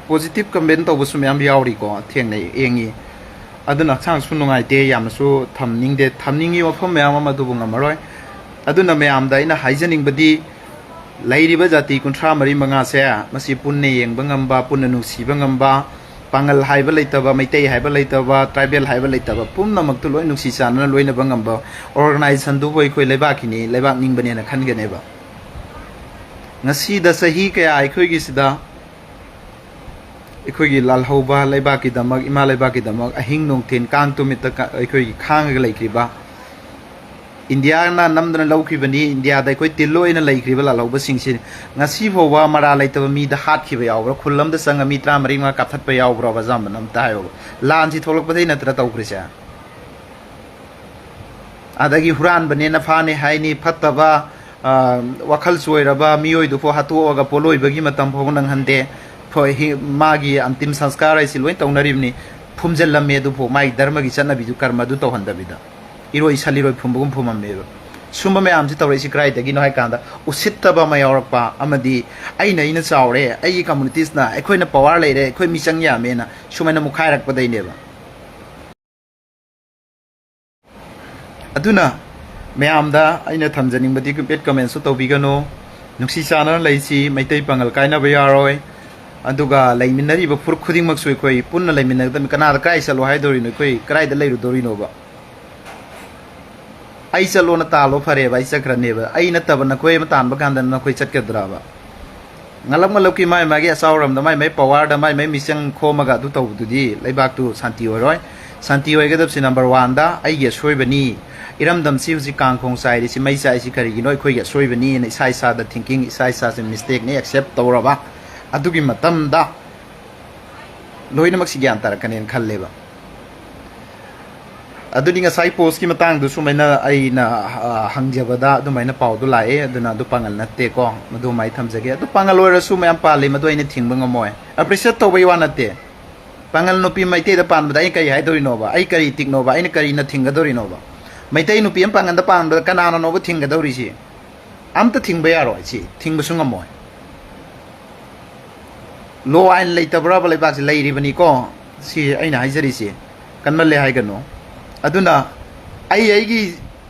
ꯄꯣꯖꯤꯇꯤꯚ ꯀꯃꯦꯟ ꯇꯧꯕꯁꯨ ꯃꯌꯥꯝ ꯌꯥꯎꯔꯤꯀꯣ, ꯊꯦꯡꯅꯩ, ꯌꯦꯡꯉꯤ꯫ ꯑꯗꯨꯅ ꯍꯛꯆꯥꯡꯁꯨ ꯅꯨꯡꯉꯥꯏꯇꯦ, ꯌꯥꯝꯅꯁꯨ ꯊꯝꯅꯤꯡꯗꯦ, ꯊꯝꯅꯤꯡꯉꯤ ꯋꯥꯐꯝ ꯃꯌꯥꯝ ꯑꯃ, ꯑꯗꯨꯕꯨ ꯉꯝꯃꯔꯣꯏ꯫ ꯑꯗꯨꯅ ꯃꯌꯥꯝꯗ ꯑꯩꯅ ꯍꯥꯏꯖꯅꯤꯡꯕꯗꯤ, ꯂꯩꯔꯤꯕ ꯖꯥꯇꯤ ꯀꯨꯟꯊ꯭ꯔꯥ ꯃꯔꯤ ꯃꯉꯥꯁꯦ, ꯃꯁꯤ ꯄꯨꯟꯅ ꯌꯦꯡꯕ ꯉꯝꯕ, ꯄꯨꯟꯅ ꯅꯨꯡꯁꯤꯕ ꯉꯝꯕ, ꯄꯥꯉꯜ ꯍꯥꯏꯕ ꯂꯩꯇꯕ, ꯃꯩꯇꯩ ꯍꯥꯏꯕ ꯂꯩꯇꯕ, ꯇ꯭ꯔꯥꯏꯕꯦꯜ ꯍꯥꯏꯕ ꯂꯩꯇꯕ, ꯄꯨꯝꯅꯃꯛꯇꯨ ꯂꯣꯏ ꯅꯨꯡꯁꯤ ꯆꯥꯟꯅꯅ ꯂꯣꯏꯅꯕ ꯉꯝꯕ ꯑꯣꯔꯒꯅꯥꯏꯖꯦꯁꯟꯗꯨꯕꯨ ꯑꯩꯈꯣꯏ ꯂꯩꯕꯥꯛꯀꯤꯅꯤ, ꯂꯩꯕꯥꯛ ꯅꯤꯡꯕꯅꯦꯅ ꯈꯟꯒꯅꯦꯕ꯫ ꯉꯁꯤꯗ ꯆꯍꯤ ꯀꯌꯥ ꯑꯩꯈꯣꯏꯒꯤꯁꯤꯗ ꯑꯩꯈꯣꯏꯒꯤ ꯂꯥꯜꯍꯧꯕ ꯂꯩꯕꯥꯛꯀꯤꯗꯃꯛ, ꯏꯃꯥ ꯂꯩꯕꯥꯛꯀꯤꯗꯃꯛ ꯑꯍꯤꯡ ꯅꯨꯡꯊꯤꯟ ꯀꯥꯡ ꯇꯨꯃꯤꯠꯇ ꯀ-, ꯑꯩꯈꯣꯏꯒꯤ ꯈꯥꯡꯉꯒ ꯂꯩꯈ꯭ꯔꯤꯕ, ꯏꯟꯗꯤꯌꯥꯅ ꯅꯝꯗꯅ ꯂꯧꯈꯤꯕꯅꯤ, ꯏꯟꯗꯤꯌꯥꯗ ꯑꯩꯈꯣꯏ ꯇꯤꯜꯂꯣꯏꯅ ꯂꯩꯈ꯭ꯔꯤꯕ ꯂꯥꯜꯍꯧꯕꯁꯤꯡꯁꯤ ꯉꯁꯤ ꯐꯥꯎꯕ ꯃꯔꯥ ꯂꯩꯇꯕ ꯃꯤꯗ ꯍꯥꯠꯈꯤꯕ ꯌꯥꯎꯕ꯭ꯔꯥ? ꯈꯨꯜ ꯑꯃꯗ ꯆꯪꯉ ꯃꯤ ꯇꯔꯥꯃꯔꯤ ꯃꯉꯥ ꯀꯥꯞꯊꯠꯄ ꯌꯥꯎꯕ꯭ꯔꯣꯕ? ꯑꯌꯥꯝꯕꯅ ꯑꯝꯇ ꯍꯥꯏꯌꯣꯕ꯫ ꯂꯥꯟꯁꯤ ꯊꯣꯛꯂꯛꯄꯗꯩ ꯅꯠꯇ꯭ꯔꯥ ꯇꯧꯈ꯭ꯔꯤꯁꯦ? ꯑꯗꯒꯤ ꯍꯨꯔꯥꯟꯕꯅꯦꯅ ꯐꯥꯅꯤ ꯍꯥꯏꯅꯤ, ꯐꯠꯇꯕ, ꯑ, ꯋꯥꯈꯜ ꯆꯣꯏꯔꯕ ꯃꯤꯑꯣꯏꯗꯨꯕꯨ ꯍꯥꯠꯇꯣꯛꯑꯒ ꯄꯣꯠꯂꯣꯏꯕꯒꯤ ꯃꯇꯝ ꯐꯥꯎꯕ ꯅꯪꯍꯟꯗꯦ꯫ ꯐ-, ꯍꯤ-, ꯃꯥꯒꯤ ꯑꯟꯇꯤꯝ ꯁꯪꯁꯀꯥꯔ ꯍꯥꯏꯁꯤ ꯂꯣꯏ ꯇꯧꯅꯔꯤꯕꯅꯤ꯫ ꯐꯨꯝꯖꯤꯜꯂꯝꯃꯦ ꯑꯗꯨꯕꯨ ꯃꯥꯒꯤ ꯙꯔꯃꯒꯤ ꯆꯠꯅꯕꯤꯗꯨ, ꯀꯔꯃꯗꯨ ꯇꯧꯍꯟꯗꯕꯤꯗ꯫ ꯏꯔꯣꯏ ꯁꯟ ꯏꯔꯣꯏ ꯐꯨꯝꯕꯒꯨꯝ ꯐꯨꯝꯃꯝꯃꯦꯕ꯫ ꯁꯨꯝꯕ ꯃꯌꯥꯝꯁꯤ ꯇꯧꯔꯛꯏꯁꯤ ꯀꯗꯥꯏꯗꯒꯤꯅꯣ ꯍꯥꯏ ꯀꯥꯟꯗ, ꯎꯁꯤꯠꯇꯕ ꯑꯃ ꯌꯥꯎꯔꯛꯄ ꯑꯃꯗꯤ ꯑꯩꯅ, ꯑꯩꯅ ꯆꯥꯎꯔꯦ, ꯑꯩꯒꯤ ꯀꯝꯃꯨꯅꯤꯇꯤꯁꯅ, ꯑꯩꯈꯣꯏꯅ ꯄꯋꯥꯔ ꯂꯩꯔꯦ, ꯑꯩꯈꯣꯏ ꯃꯤꯆꯪ ꯌꯥꯝꯃꯦꯅ ꯁꯨꯃꯥꯏꯅ ꯃꯨꯛꯈꯥꯏꯔꯛꯄꯗꯩꯅꯦꯕ꯫ ꯑꯗꯨꯅ ꯃꯌꯥꯝꯗ ꯑꯩꯅ ꯊꯝꯖꯅꯤꯡꯕꯗꯤ, ꯕꯦꯠ ꯀꯃꯦꯟꯁꯨ ꯇꯧꯕꯤꯒꯅꯨ꯫ ꯅꯨꯡꯁꯤ ꯆꯥꯟꯅꯅ ꯂꯩꯁꯤ, ꯃꯩꯇꯩ ꯄꯥꯉꯜ ꯀꯥꯏꯅꯕ ꯌꯥꯔꯣꯏ꯫ ꯑꯗꯨꯒ ꯂꯩꯃꯤꯟꯅꯔꯤꯕ ꯐꯨꯔꯨꯞ ꯈꯨꯗꯤꯡꯃꯛꯁꯨ ꯑꯩꯈꯣꯏ ꯄꯨꯟꯅ ꯂꯩꯃꯤꯟꯅꯒꯗꯕꯅꯤ꯫ ꯀꯅꯥꯗ ꯀꯥꯏ ꯆꯠꯂꯣ ꯍꯥꯏꯗꯣꯔꯤꯅꯣ? ꯑꯩꯈꯣꯏ ꯀꯗꯥꯏꯗ ꯂꯩꯔꯨꯗꯣꯔꯤꯅꯣꯕ? ꯑꯩ ꯆꯠꯂꯣꯅ ꯇꯥꯜꯂꯣ, ꯐꯔꯦꯕ, ꯑꯩ ꯆꯠꯈ꯭ꯔꯅꯦꯕ꯫ ꯑꯩ ꯅꯠꯇꯕ ꯅꯈꯣꯏ ꯑꯃ ꯇꯥꯟꯕ ꯀꯥꯟꯗ ꯅꯈꯣꯏ ꯆꯠꯀꯗ꯭ꯔꯕ? ꯉꯂꯞ ꯉꯂꯞꯀꯤ ꯃꯥꯏ ꯃꯥꯒꯤ ꯑꯆꯥꯎꯔꯝꯗ ꯃꯥꯏ ꯃꯥꯏ ꯄꯋꯥꯔꯗ ꯃꯥꯏ ꯃꯥꯏ ꯃꯤꯆꯪ ꯈꯣꯝꯃꯒ ꯑꯗꯨ ꯇꯧꯕꯗꯨꯗꯤ ꯂꯩꯕꯥꯛꯇꯨ ꯁꯥꯟꯇꯤ ꯑꯣꯏꯔꯣꯏ꯫ ꯁꯥꯟꯇꯤ ꯑꯣꯏꯒꯗꯕꯁꯤ ꯅꯝꯕꯔ ꯋꯥꯟꯗ ꯑꯩꯒꯤ ꯑꯁꯣꯏꯕꯅꯤ, ꯏꯔꯝꯗꯝꯁꯤ ꯍꯧꯖꯤꯛ ꯀꯥꯡꯈꯣꯡ ꯆꯥꯏꯔꯤꯁꯤ, ꯃꯩ ꯆꯥꯛꯏꯁꯤ ꯀꯔꯤꯒꯤꯅꯣ? ꯑꯩꯈꯣꯏꯒꯤ ꯑꯁꯣꯏꯕꯅꯤꯅ ꯏꯁꯥ ꯏꯁꯥꯗ ꯊꯤꯡꯀꯤꯡ, ꯏꯁꯥ ꯏꯁꯥꯁꯦ ꯃꯤꯁꯇꯦꯛꯅꯤ ꯑꯦꯛꯁꯦꯞ ꯇꯧꯔꯕ, ꯑꯗꯨꯒꯤ ꯃꯇꯝꯗ ꯂꯣꯏꯅꯃꯛꯁꯤ ꯒ꯭ꯌꯥꯟ ꯇꯥꯔꯛꯀꯅꯦꯅ ꯈꯜꯂꯦꯕ꯫ ꯑꯗꯨꯗꯤ ꯉꯁꯥꯏ ꯄꯣꯁꯀꯤ ꯃꯇꯥꯡꯗꯨ ꯁꯨꯃꯥꯏꯅ ꯑꯩꯅ, ꯑ, ꯍꯪꯖꯕꯗ ꯑꯗꯨꯃꯥꯏꯅ ꯄꯥꯎꯗꯨ ꯂꯥꯛꯑꯦ, ꯑꯗꯨꯅ ꯑꯗꯨ ꯄꯥꯉꯜ ꯅꯠꯇꯦꯀꯣ, ꯑꯗꯨꯃꯥꯏꯅ ꯊꯝꯖꯒꯦ꯫ ꯑꯗꯨ ꯄꯥꯉꯜ ꯑꯣꯏꯔꯁꯨ ꯃꯌꯥꯝ ꯄꯥꯜꯂꯤ, ꯃꯗꯨ ꯑꯩꯅ ꯊꯤꯡꯕ ꯉꯝꯃꯣꯏ꯫ ꯑꯦꯄ꯭ꯔꯤꯁꯤꯌꯦꯠ ꯇꯧꯕꯒꯤ ꯋꯥ ꯅꯠꯇꯦ꯫ ꯄꯥꯉꯜ ꯅꯨꯄꯤ ꯃꯩꯇꯩꯗ ꯄꯥꯟꯕꯗ ꯑꯩ ꯀꯔꯤ ꯍꯥꯏꯗꯣꯔꯤꯅꯣꯕ? ꯑꯩ ꯀꯔꯤ ꯇꯤꯛꯅꯣꯕ? ꯑꯩꯅ ꯀꯔꯤꯅ ꯊꯤꯡꯒꯗꯧꯔꯤꯅꯣꯕ? ꯃꯩꯇꯩ ꯅꯨꯄꯤ ꯑꯃ ꯄꯥꯉꯜꯗ ꯄꯥꯟꯕꯗ ꯀꯅꯥꯅꯅꯣꯕ ꯊꯤꯡꯒꯗꯧꯔꯤꯁꯤ? ꯑꯝꯇ ꯊꯤꯡꯕ ꯌꯥꯔꯣꯏ, ꯁꯤ ꯊꯤꯡꯕꯁꯨ ꯉꯝꯃꯣꯏ꯫ ꯂꯣ ꯑꯥꯏꯟ ꯂꯩꯇꯕ꯭ꯔꯕ ꯂꯩꯕꯥꯛꯁꯤ? ꯂꯩꯔꯤꯕꯅꯤꯀꯣ, ꯁꯤ ꯑꯩꯅ ꯍꯥꯏꯖꯔꯤꯁꯤ꯫ ꯀꯟꯃꯜꯂꯦ ꯍꯥꯏꯒꯅꯨ꯫ ꯑꯗꯨꯅ ꯑꯩ ꯑꯩꯒꯤ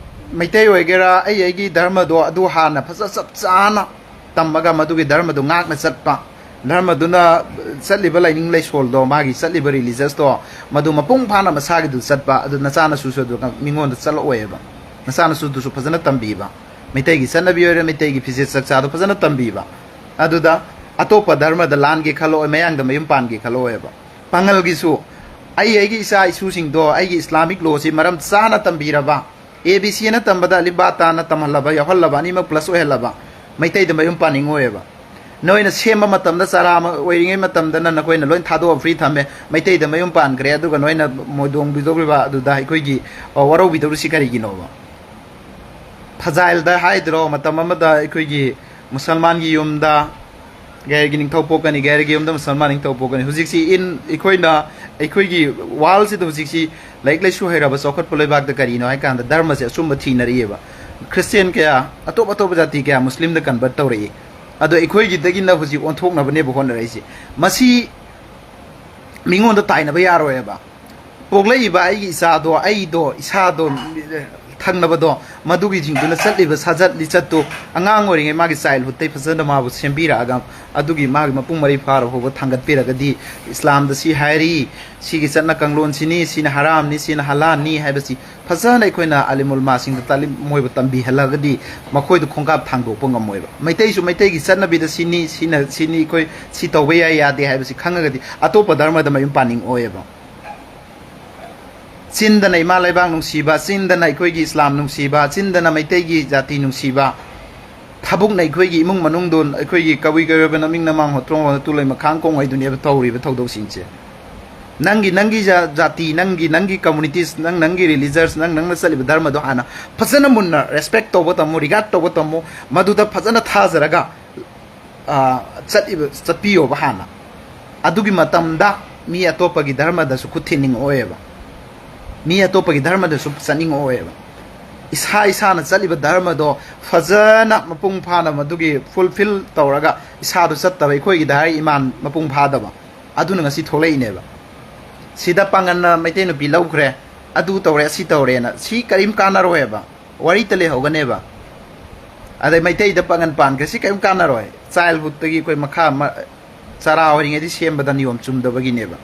ꯃꯩꯇꯩ ꯑꯣꯏꯒꯦꯔꯥ, ꯑꯩ ꯑꯩꯒꯤ ꯙꯔꯃꯗꯣ ꯑꯗꯨ ꯍꯥꯟꯅ ꯐꯖ ꯆꯞ ꯆꯥꯅ ꯇꯝꯃꯒ ꯃꯗꯨꯒꯤ ꯙꯔꯃꯗꯨ ꯉꯥꯛꯅ ꯆꯠꯄ, ꯙꯔꯃꯗꯨꯅ ꯆꯠꯂꯤꯕ ꯂꯥꯏꯅꯤꯡ ꯂꯥꯏꯁꯣꯜꯗꯣ, ꯃꯥꯒꯤ ꯆꯠꯂꯤꯕ ꯔꯤꯂꯤꯖꯁꯇꯣ, ꯃꯗꯨ ꯃꯄꯨꯡ ꯐꯥꯅ ꯃꯁꯥꯒꯤꯗꯨ ꯆꯠꯄ, ꯑꯗꯨ ꯅꯆꯥꯅꯁꯨꯁꯨ ꯑꯗꯨ ꯃꯤꯉꯣꯟꯗ ꯆꯠꯂꯛꯑꯣꯏꯕ꯫ ꯅꯆꯥꯅꯁꯨꯗꯨꯁꯨ ꯐꯖꯅ ꯇꯝꯕꯤꯕ, ꯃꯩꯇꯩꯒꯤ ꯆꯠꯅꯕꯤ ꯑꯣꯏꯔꯦ, ꯃꯩꯇꯩꯒꯤ ꯐꯤꯖꯦꯠ ꯆꯛꯆꯥꯗꯣ ꯐꯖꯅ ꯇꯝꯕꯤꯕ꯫ ꯑꯗꯨꯗ ꯑꯇꯣꯞꯄ ꯙꯔꯃꯗ ꯂꯥꯟꯒꯦ ꯈꯜꯂꯛꯑꯣꯏ, ꯃꯌꯥꯡꯗ ꯃꯌꯨꯝ ꯄꯥꯟꯒꯦ ꯈꯜꯂꯛꯑꯣꯏꯕ꯫ ꯄꯥꯉꯜꯒꯤꯁꯨ ꯑꯩ ꯑꯩꯒꯤ ꯏꯆꯥ ꯏꯁꯨꯁꯤꯡꯗꯣ ꯑꯩꯒꯤ ꯏꯁꯂꯥꯃꯤꯛ ꯂꯣꯁꯤ ꯃꯔꯝ ꯆꯥꯅ ꯇꯝꯕꯤꯔꯕ, ꯑꯦ ꯕꯤ ꯁꯤ ꯑꯅ ꯇꯝꯕꯗ ꯑꯂꯤꯐ ꯕꯥ ꯇꯥꯅ ꯇꯝꯍꯜꯂꯕ, ꯌꯥꯎꯍꯜꯂꯕ, ꯑꯅꯤꯃꯛ ꯄ꯭ꯂꯁ ꯑꯣꯏꯍꯜꯂꯕ, ꯃꯩꯇꯩꯗ ꯃꯌꯨꯝ ꯄꯥꯅꯤꯡꯉꯣꯏꯕ꯫ ꯅꯣꯏꯅ ꯁꯦꯝꯕ ꯃꯇꯝꯗ, ꯆꯔꯥ ꯑꯃ ꯑꯣꯏꯔꯤꯉꯩ ꯃꯇꯝꯗꯅ ꯅꯈꯣꯏꯅ ꯂꯣꯏ ꯊꯥꯗꯣꯛꯑ ꯐ꯭ꯔꯤ ꯊꯝꯃꯦ, ꯃꯩꯇꯩꯗ ꯃꯌꯨꯝ ꯄꯥꯟꯈ꯭ꯔꯦ, ꯑꯗꯨꯒ ꯅꯣꯏꯅ ꯃꯣꯏꯗꯣꯡꯕꯤꯗꯧꯔꯤꯕ ꯑꯗꯨꯗ ꯑꯩꯈꯣꯏꯒꯤ, ꯑ, ꯋꯥꯔꯧꯕꯤꯗꯧꯔꯤꯁꯤ ꯀꯔꯤꯒꯤꯅꯣꯕ? ꯐꯖꯥꯏꯜꯗ ꯍꯥꯏꯗ꯭ꯔꯣ, ꯃꯇꯝ ꯑꯃꯗ ꯑꯩꯈꯣꯏꯒꯤ ꯃꯨꯁꯜꯃꯥꯟꯒꯤ ꯌꯨꯝꯗ ꯒꯩꯔꯒꯤ ꯅꯤꯡꯊꯧ ꯄꯣꯛꯀꯅꯤ, ꯒꯩꯔꯒꯤ ꯌꯨꯝꯗ ꯃꯨꯁꯜꯃꯥꯟ ꯅꯤꯡꯊꯧ ꯄꯣꯛꯀꯅꯤ꯫ ꯍꯧꯖꯤꯛꯁꯤ ꯏꯟ ꯑꯩꯈꯣꯏꯅ, ꯑꯩꯈꯣꯏꯒꯤ ꯋꯥꯔꯜꯁꯤꯗ ꯍꯧꯖꯤꯛꯁꯤ ꯂꯥꯏꯔꯤꯛ ꯂꯥꯏꯁꯨ ꯍꯩꯔꯕ ꯆꯥꯎꯈꯠꯄ ꯂꯩꯕꯥꯛꯇ ꯀꯔꯤꯅꯣ ꯍꯥꯏ ꯀꯥꯟꯗ ꯙꯔꯃꯁꯦ ꯑꯆꯨꯝꯕ ꯊꯤꯅꯔꯛꯏꯑꯕ꯫ ꯈ꯭ꯔꯤꯁꯇꯤꯌꯟ ꯀꯌꯥ, ꯑꯇꯣꯞ ꯑꯇꯣꯞꯄ ꯖꯥꯇꯤ ꯀꯌꯥ ꯃꯨꯁꯂꯤꯝꯗ ꯀꯟꯚꯔꯠ ꯇꯧꯔꯛꯏ꯫ ꯑꯗꯣ ꯑꯩꯈꯣꯏꯒꯤꯗꯒꯤꯅ ꯍꯧꯖꯤꯛ ꯑꯣꯟꯊꯣꯛꯅꯕꯅꯦꯕ ꯍꯣꯠꯅꯔꯛꯏꯁꯦ꯫ ꯃꯁꯤ ꯃꯤꯉꯣꯟꯗ ꯇꯥꯏꯅꯕ ꯌꯥꯔꯣꯏꯕ꯫ ꯄꯣꯛꯂꯛꯏꯕ ꯑꯩꯒꯤ ꯏꯆꯥꯗꯣ, ꯑꯩꯗꯣ, ꯏꯁꯥꯗꯣ ꯊꯪꯅꯕꯗꯣ, ꯃꯗꯨꯒꯤꯁꯤꯡꯗꯨꯅ ꯆꯠꯂꯤꯕ ꯁꯥꯖꯠ ꯂꯤꯆꯠꯇꯨ ꯑꯉꯥꯡ ꯑꯣꯏꯔꯤꯉꯩ ꯃꯥꯒꯤ ꯆꯥꯏꯜꯍꯨꯗꯇꯩ ꯐꯖꯅ ꯃꯥꯕꯨ ꯁꯦꯝꯕꯤꯔꯛꯑꯒ, ꯑꯗꯨꯒꯤ ꯃꯥꯒꯤ ꯃꯄꯨꯡ ꯃꯔꯩ ꯐꯥꯔ ꯐꯥꯎꯕ ꯊꯥꯡꯒꯠꯄꯤꯔꯒꯗꯤ, ꯏꯁꯂꯥꯝꯗ ꯁꯤ ꯍꯥꯏꯔꯤ, ꯁꯤꯒꯤ ꯆꯠꯅ ꯀꯥꯡꯂꯣꯟꯁꯤꯅꯤ, ꯁꯤꯅ ꯍꯔꯥꯝꯅꯤ, ꯁꯤꯅ ꯍꯂꯥꯟꯅꯤ ꯍꯥꯏꯕꯁꯤ ꯐꯖꯅ ꯑꯩꯈꯣꯏꯅ ꯑꯂꯤꯝ ꯎꯂꯃꯥꯁꯤꯡꯗ ꯇꯥꯂꯤꯝ ꯃꯣꯏꯕꯨ ꯇꯝꯕꯤꯍꯜꯂꯒꯗꯤ, ꯃꯈꯣꯏꯗ ꯈꯣꯡꯀꯥꯞ ꯊꯥꯡꯗꯣꯛꯄ ꯉꯝꯃꯣꯏꯕ꯫ ꯃꯩꯇꯩꯁꯨ ꯃꯩꯇꯩꯒꯤ ꯆꯠꯅꯕꯤꯗ ꯁꯤꯅꯤ, ꯁꯤꯅ, ꯁꯤꯅꯤ, ꯑꯩꯈꯣꯏ ꯁꯤ ꯇꯧꯕ ꯌꯥꯏ ꯌꯥꯗꯦ ꯍꯥꯏꯕꯁꯤ ꯈꯪꯉꯒꯗꯤ ꯑꯇꯣꯞꯄ ꯙꯔꯃꯗ ꯃꯌꯨꯝ ꯄꯥꯅꯤꯡꯉꯛꯑꯣꯏꯕ꯫ ꯆꯤꯟꯗꯅ ꯏꯃꯥ ꯂꯩꯕꯥꯛ ꯅꯨꯡꯁꯤꯕ, ꯆꯤꯟꯗꯅ ꯑꯩꯈꯣꯏꯒꯤ ꯏꯁꯂꯥꯝ ꯅꯨꯡꯁꯤꯕ, ꯆꯤꯟꯗꯅ ꯃꯩꯇꯩꯒꯤ ꯖꯥꯇꯤ ꯅꯨꯡꯁꯤꯕ, ꯊꯕꯛꯅ ꯑꯩꯈꯣꯏꯒꯤ ꯏꯃꯨꯡ ꯃꯅꯨꯡꯗꯣ, ꯑꯩꯈꯣꯏꯒꯤ ꯀꯕꯨꯏ ꯀꯩꯔꯣꯏꯕ ꯅꯃꯤꯡ ꯅꯃꯥꯡ ꯍꯣꯇ꯭ꯔꯣꯡ ꯍꯣꯅ ꯇꯨꯂꯩ ꯃꯈꯥꯡ ꯀꯣꯡꯉꯩꯗꯨꯅꯦꯕ ꯇꯧꯔꯤꯕ ꯊꯧꯗꯣꯛꯁꯤꯡꯁꯦ꯫ ꯅꯪꯒꯤ, ꯅꯪꯒꯤ ꯖꯥ-, ꯖꯥꯇꯤ, ꯅꯪꯒꯤ, ꯅꯪꯒꯤ ꯀꯝꯃꯨꯅꯤꯇꯤꯁ, ꯅꯪ, ꯅꯪꯒꯤ ꯔꯤꯂꯤꯖꯟꯁ, ꯅꯪ, ꯅꯪꯅ ꯆꯠꯂꯤꯕ ꯙꯔꯃꯗꯣ ꯍꯥꯟꯅ ꯐꯖꯅ ꯃꯨꯟꯅ ꯔꯦꯁꯄꯦꯛ ꯇꯧꯕ ꯇꯝꯃꯨ, ꯔꯤꯒꯥꯔꯗ ꯇꯧꯕ ꯇꯝꯃꯨ, ꯃꯗꯨꯗ ꯐꯖꯅ ꯊꯥꯖꯔꯒ, ꯑ, ꯆꯠꯂꯤꯕ, ꯆꯠꯄꯤꯌꯣꯕ ꯍꯥꯟꯅ꯫ ꯑꯗꯨꯒꯤ ꯃꯇꯝꯗ ꯃꯤ ꯑꯇꯣꯞꯄꯒꯤ ꯙꯔꯃꯗꯁꯨ ꯈꯨꯠ ꯊꯤꯟꯅꯤꯡꯉꯛꯑꯣꯏꯕ, ꯃꯤ ꯑꯇꯣꯞꯄꯒꯤ ꯙꯔꯃꯗꯁꯨ ꯆꯠꯅꯤꯡꯉꯛꯑꯣꯏꯕ꯫ ꯏꯁꯥ ꯏꯁꯥꯅ ꯆꯠꯂꯤꯕ ꯙꯔꯃꯗꯣ ꯐꯖꯅ ꯃꯄꯨꯡ ꯐꯥꯅ ꯃꯗꯨꯒꯤ ꯐꯨꯜꯐꯤꯜ ꯇꯧꯔꯒ, ꯏꯁꯥꯗꯣ ꯆꯠꯇꯕ, ꯑꯩꯈꯣꯏꯒꯤ ꯙꯔ ꯏꯃꯥꯟ ꯃꯄꯨꯡ ꯐꯥꯗꯕ, ꯑꯗꯨꯅ ꯉꯁꯤ ꯊꯣꯛꯂꯛꯏꯅꯦꯕ꯫ ꯁꯤꯗ ꯄꯥꯡꯒꯟꯅ ꯃꯩꯇꯩ ꯅꯨꯄꯤ ꯂꯧꯈ꯭ꯔꯦ, ꯑꯗꯨ ꯇꯧꯔꯦ, ꯑꯁꯤ ꯇꯧꯔꯦꯅ, ꯁꯤ ꯀꯔꯤꯝ ꯀꯥꯟꯅꯔꯣꯏꯕ, ꯋꯥꯔꯤꯇ ꯂꯩꯍꯧꯒꯅꯦꯕ꯫ ꯑꯗꯩ ꯃꯩꯇꯩꯗ ꯄꯥꯡꯒꯟ ꯄꯥꯟꯈ꯭ꯔꯦ, ꯁꯤ ꯀꯔꯤꯝ ꯀꯥꯟꯅꯔꯣꯏ꯫ ꯆꯥꯏꯜꯍꯨꯗꯇꯒꯤ ꯑꯩꯈꯣꯏ ꯃꯈꯥ ꯃ-, ꯆꯔꯥ ꯑꯣꯏꯔꯤꯉꯩꯗꯤ ꯁꯦꯝꯕꯗ ꯅꯤꯌꯣꯝ ꯆꯨꯝꯗꯕꯒꯤꯅꯦꯕ꯫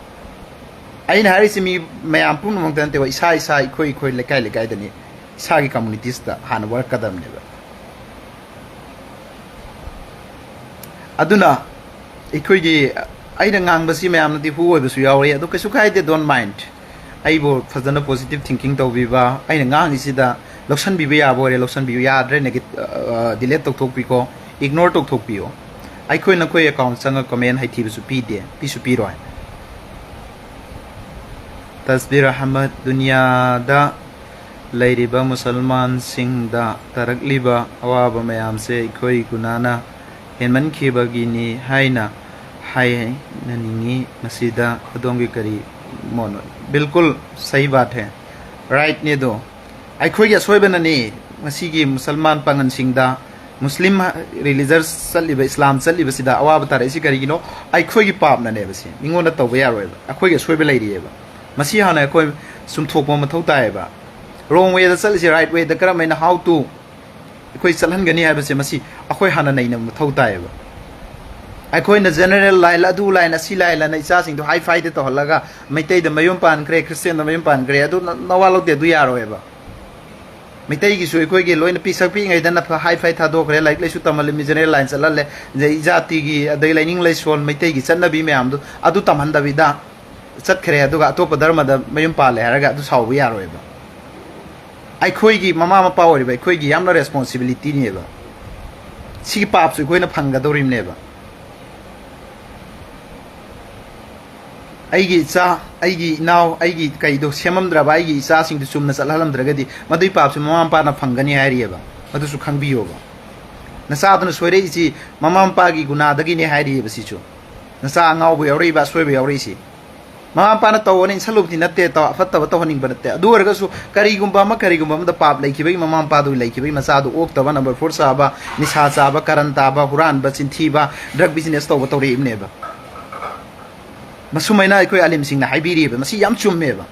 ꯑꯩꯅ ꯍꯥꯏꯔꯤꯁꯤ ꯃꯤ ꯃꯌꯥꯝ ꯄꯨꯝꯅꯃꯛꯇ ꯅꯠꯇꯦꯕ, ꯏꯁꯥ ꯏꯁꯥ, ꯑꯩꯈꯣꯏ ꯑꯩꯈꯣꯏ ꯂꯩꯀꯥꯏ ꯂꯩꯀꯥꯏꯗꯅꯤ, ꯏꯁꯥꯒꯤ ꯀꯝꯃꯨꯅꯤꯇꯤꯁꯇ ꯍꯥꯟꯅ ꯋꯥꯔꯛꯀꯗꯕꯅꯦꯕ꯫ ꯑꯗꯨꯅ ꯑꯩꯈꯣꯏꯒꯤ, ꯑꯩꯅ ꯉꯥꯡꯕꯁꯤ ꯃꯌꯥꯝꯅꯗꯤ ꯍꯨ ꯑꯣꯏꯕꯁꯨ ꯌꯥꯎꯔꯤ, ꯑꯗꯨ ꯀꯩꯁꯨ ꯀꯥꯏꯗꯦ, don't mind꯫ ꯑꯩꯕꯨ ꯐꯖꯅ positive thinking ꯇꯧꯕꯤꯕ, ꯑꯩꯅ ꯉꯥꯡꯉꯤꯁꯤꯗ ꯂꯧꯁꯟꯕꯤꯕ ꯌꯥꯕ ꯑꯣꯏꯔꯦ ꯂꯧꯁꯟꯕꯤꯌꯨ, ꯌꯥꯗ꯭ꯔꯦ ꯅꯦꯒꯦ-, ꯑ, delete ꯇꯧꯊꯣꯛꯄꯤꯀꯣ, ignore ꯇꯧꯊꯣꯛꯄꯤꯌꯣ꯫ ꯑꯩꯈꯣꯏ ꯅꯈꯣꯏ account ꯆꯪꯉ comment ꯍꯩꯊꯤꯕꯁꯨ ꯄꯤꯗꯦ, ꯄꯤꯁꯨ ꯄꯤꯔꯣꯏ꯫ ꯇꯁꯕꯤꯔ ꯑꯍꯃꯗ, ꯗꯨꯅꯤꯌꯥꯗ ꯂꯩꯔꯤꯕ ꯃꯨꯁꯜꯃꯥꯟꯁꯤꯡꯗ ꯇꯥꯔꯛꯂꯤꯕ ꯑꯋꯥꯕ ꯃꯌꯥꯝꯁꯦ ꯑꯩꯈꯣꯏ ꯒꯨꯅꯥꯅ ꯍꯦꯟꯃꯟꯈꯤꯕꯒꯤꯅꯤ ꯍꯥꯏꯅ ꯍꯥꯏꯅꯅꯤꯡꯉꯤ꯫ ꯃꯁꯤꯗ ꯑꯗꯣꯝꯒꯤ ꯀꯔꯤ ꯃꯣꯠꯅꯣ? ꯕꯤꯜꯀꯨꯜ ꯁꯍꯤ ꯕꯥꯠ ꯍꯦ, ꯔꯥꯏꯠꯅꯦ ꯑꯗꯣ꯫ ꯑꯩꯈꯣꯏꯒꯤ ꯑꯁꯣꯏꯕꯅꯅꯤ ꯉꯁꯤꯒꯤ ꯃꯨꯁꯜꯃꯥꯟ ꯄꯥꯡꯒꯜꯁꯤꯡꯗ, ꯃꯨꯁꯂꯤꯝ ꯔꯤꯂꯤꯖꯁ ꯆꯠꯂꯤꯕ, ꯏꯁꯂꯥꯝ ꯆꯠꯂꯤꯕꯁꯤꯗ ꯑꯋꯥꯕ ꯇꯥꯔꯛꯏꯁꯤ ꯀꯔꯤꯒꯤꯅꯣ? ꯑꯩꯈꯣꯏꯒꯤ ꯄꯥꯞꯅꯅꯦꯕ꯫ ꯁꯤ ꯃꯤꯉꯣꯟꯗ ꯇꯧꯕ ꯌꯥꯔꯣꯏꯕ, ꯑꯩꯈꯣꯏꯒꯤ ꯑꯁꯣꯏꯕ ꯂꯩꯔꯤꯑꯕ꯫ ꯃꯁꯤ ꯍꯥꯟꯅ ꯑꯩꯈꯣꯏ ꯆꯨꯝꯊꯣꯛꯄ ꯃꯊꯧ ꯇꯥꯏꯌꯦꯕ꯫ ꯔꯣꯡ ꯋꯦꯗ ꯆꯠꯂꯤꯁꯦ ꯔꯥꯏꯠ ꯋꯦꯗ ꯀꯔꯝꯍꯥꯏꯅ, how to ꯑꯩꯈꯣꯏ ꯆꯠꯍꯟꯒꯅꯤ ꯍꯥꯏꯕꯁꯦ ꯃꯁꯤ ꯑꯩꯈꯣꯏ ꯍꯥꯟꯅ ꯅꯩꯅꯕ ꯃꯊꯧ ꯇꯥꯏꯌꯦꯕ꯫ ꯑꯩꯈꯣꯏꯅ ꯖꯦꯅꯔꯦꯜ ꯂꯥꯏꯟ, ꯑꯗꯨ ꯂꯥꯏꯟ, ꯑꯁꯤ ꯂꯥꯏꯟ ꯑꯅ ꯏꯆꯥꯁꯤꯡꯗꯣ ꯍꯥꯏ ꯐꯥꯏꯗ ꯇꯧꯍꯜꯂꯒ ꯃꯩꯇꯩꯗ ꯃꯌꯨꯝ ꯄꯥꯟꯈ꯭ꯔꯦ, ꯈ꯭ꯔꯤꯁꯇꯦꯟꯗ ꯃꯌꯨꯝ ꯄꯥꯟꯈ꯭ꯔꯦ, ꯑꯗꯨ ꯅ-, ꯅꯋꯥ ꯂꯧꯗꯦ, ꯑꯗꯨ ꯌꯥꯔꯣꯏꯕ꯫ ꯃꯩꯇꯩꯒꯤꯁꯨ ꯑꯩꯈꯣꯏꯒꯤ ꯂꯣꯏꯅ ꯄꯤꯁꯛ ꯄꯤꯛꯏꯉꯩꯗꯅ ꯐ-, ꯍꯥꯏ ꯐꯥꯏ ꯊꯥꯗꯣꯛꯈ꯭ꯔꯦ, ꯂꯥꯏꯔꯤꯛ ꯂꯥꯏꯁꯨ ꯇꯝꯍꯜꯂꯦ, ꯖꯦꯅꯔꯦꯜ ꯂꯥꯏꯟ ꯆꯠꯍꯜꯂꯦ, ꯑꯗꯩ ꯏꯖꯥꯇꯤꯒꯤ, ꯑꯗꯩ ꯂꯥꯏꯅꯤꯡ ꯂꯥꯏꯁꯣꯟ, ꯃꯩꯇꯩꯒꯤ ꯆꯠꯅꯕꯤ ꯃꯌꯥꯝꯗꯣ ꯑꯗꯨ ꯇꯝꯍꯟꯗꯕꯤꯗ ꯆꯠꯈ꯭ꯔꯦ, ꯑꯗꯨꯒ ꯑꯇꯣꯞꯄ ꯙꯔꯃꯗ ꯃꯌꯨꯝ ꯄꯥꯜꯂꯦ ꯍꯥꯏꯔꯒ ꯑꯗꯨ ꯁꯥꯎꯕ ꯌꯥꯔꯣꯏꯕ꯫ ꯑꯩꯈꯣꯏꯒꯤ ꯃꯃꯥ ꯃꯄꯥ ꯑꯣꯏꯔꯤꯕ ꯑꯩꯈꯣꯏꯒꯤ ꯌꯥꯝꯅ ꯔꯦꯁꯄꯣꯟꯁꯤꯕꯤꯂꯤꯇꯤꯅꯦꯕ꯫ ꯁꯤꯒꯤ ꯄꯥꯞꯁꯨ ꯑꯩꯈꯣꯏꯅ ꯐꯪꯒꯗꯧꯔꯤꯕꯅꯦꯕ꯫ ꯑꯩꯒꯤ ꯏꯆꯥ, ꯑꯩꯒꯤ ꯏꯅꯥꯎ, ꯑꯩꯒꯤ ꯀꯩꯗꯣ ꯁꯦꯝꯃꯝꯗ꯭ꯔꯕ, ꯑꯩꯒꯤ ꯏꯆꯥꯁꯤꯡꯗꯨ ꯆꯨꯝꯅ ꯆꯠꯍꯜꯂꯝꯗ꯭ꯔꯒꯗꯤ ꯃꯗꯨꯏ ꯄꯥꯞꯁꯨ ꯃꯃꯥ ꯃꯄꯥꯅ ꯐꯪꯒꯅꯤ ꯍꯥꯏꯔꯤꯑꯕ꯫ ꯃꯗꯨꯁꯨ ꯈꯪꯕꯤꯌꯣꯕ꯫ ꯅꯆꯥꯗꯨꯅ ꯁꯣꯏꯔꯛꯏꯁꯤ ꯃꯃꯥ ꯃꯄꯥꯒꯤ ꯒꯨꯅꯥꯗꯒꯤꯅꯦ ꯍꯥꯏꯔꯤꯑꯕ꯫ ꯁꯤꯁꯨ ꯅꯆꯥ ꯑꯉꯥꯎꯕ ꯌꯥꯎꯔꯛꯏꯕ, ꯑꯁꯣꯏꯕ ꯌꯥꯎꯔꯛꯏꯁꯤ꯫ ꯃꯃꯥ ꯃꯄꯥꯅ ꯇꯧꯑꯣꯅ ꯏꯟꯁꯜꯂꯨꯕꯗꯤ ꯅꯠꯇꯦ, ꯇꯧ-, ꯑꯐꯠꯇꯕ ꯇꯧꯍꯟꯅꯤꯡꯕ ꯅꯠꯇꯦ꯫ ꯑꯗꯨ ꯑꯣꯏꯔꯒꯁꯨ ꯀꯔꯤꯒꯨꯝꯕ ꯑꯃ, ꯀꯔꯤꯒꯨꯝꯕ ꯑꯃꯗ ꯄꯥꯞ ꯂꯩꯈꯤꯕꯒꯤ, ꯃꯃꯥ ꯃꯄꯥꯗꯨ ꯂꯩꯈꯤꯕꯒꯤ ꯃꯆꯥꯗꯨ ꯑꯣꯛꯇꯕ, ꯅꯝꯕꯔ ꯐꯣꯔ ꯆꯥꯕ, ꯅꯤꯁꯥ ꯆꯥꯕ, ꯀꯔꯟ ꯇꯥꯕ, ꯍꯨꯔꯥꯟꯕ, ꯆꯤꯟꯊꯤꯕ, ꯗ꯭ꯔꯒ ꯕꯤꯖꯤꯅꯦꯁ ꯇꯧꯕ ꯇꯧꯔꯛꯏꯕꯅꯦꯕ꯫ ꯃꯁꯨꯃꯥꯏꯅ ꯑꯩꯈꯣꯏ ꯑꯥꯂꯤꯝꯁꯤꯡꯅ ꯍꯥꯏꯕꯤꯔꯤꯑꯕ꯫ ꯃꯁꯤ ꯌꯥꯝ ꯆꯨꯝꯃꯦꯕ꯫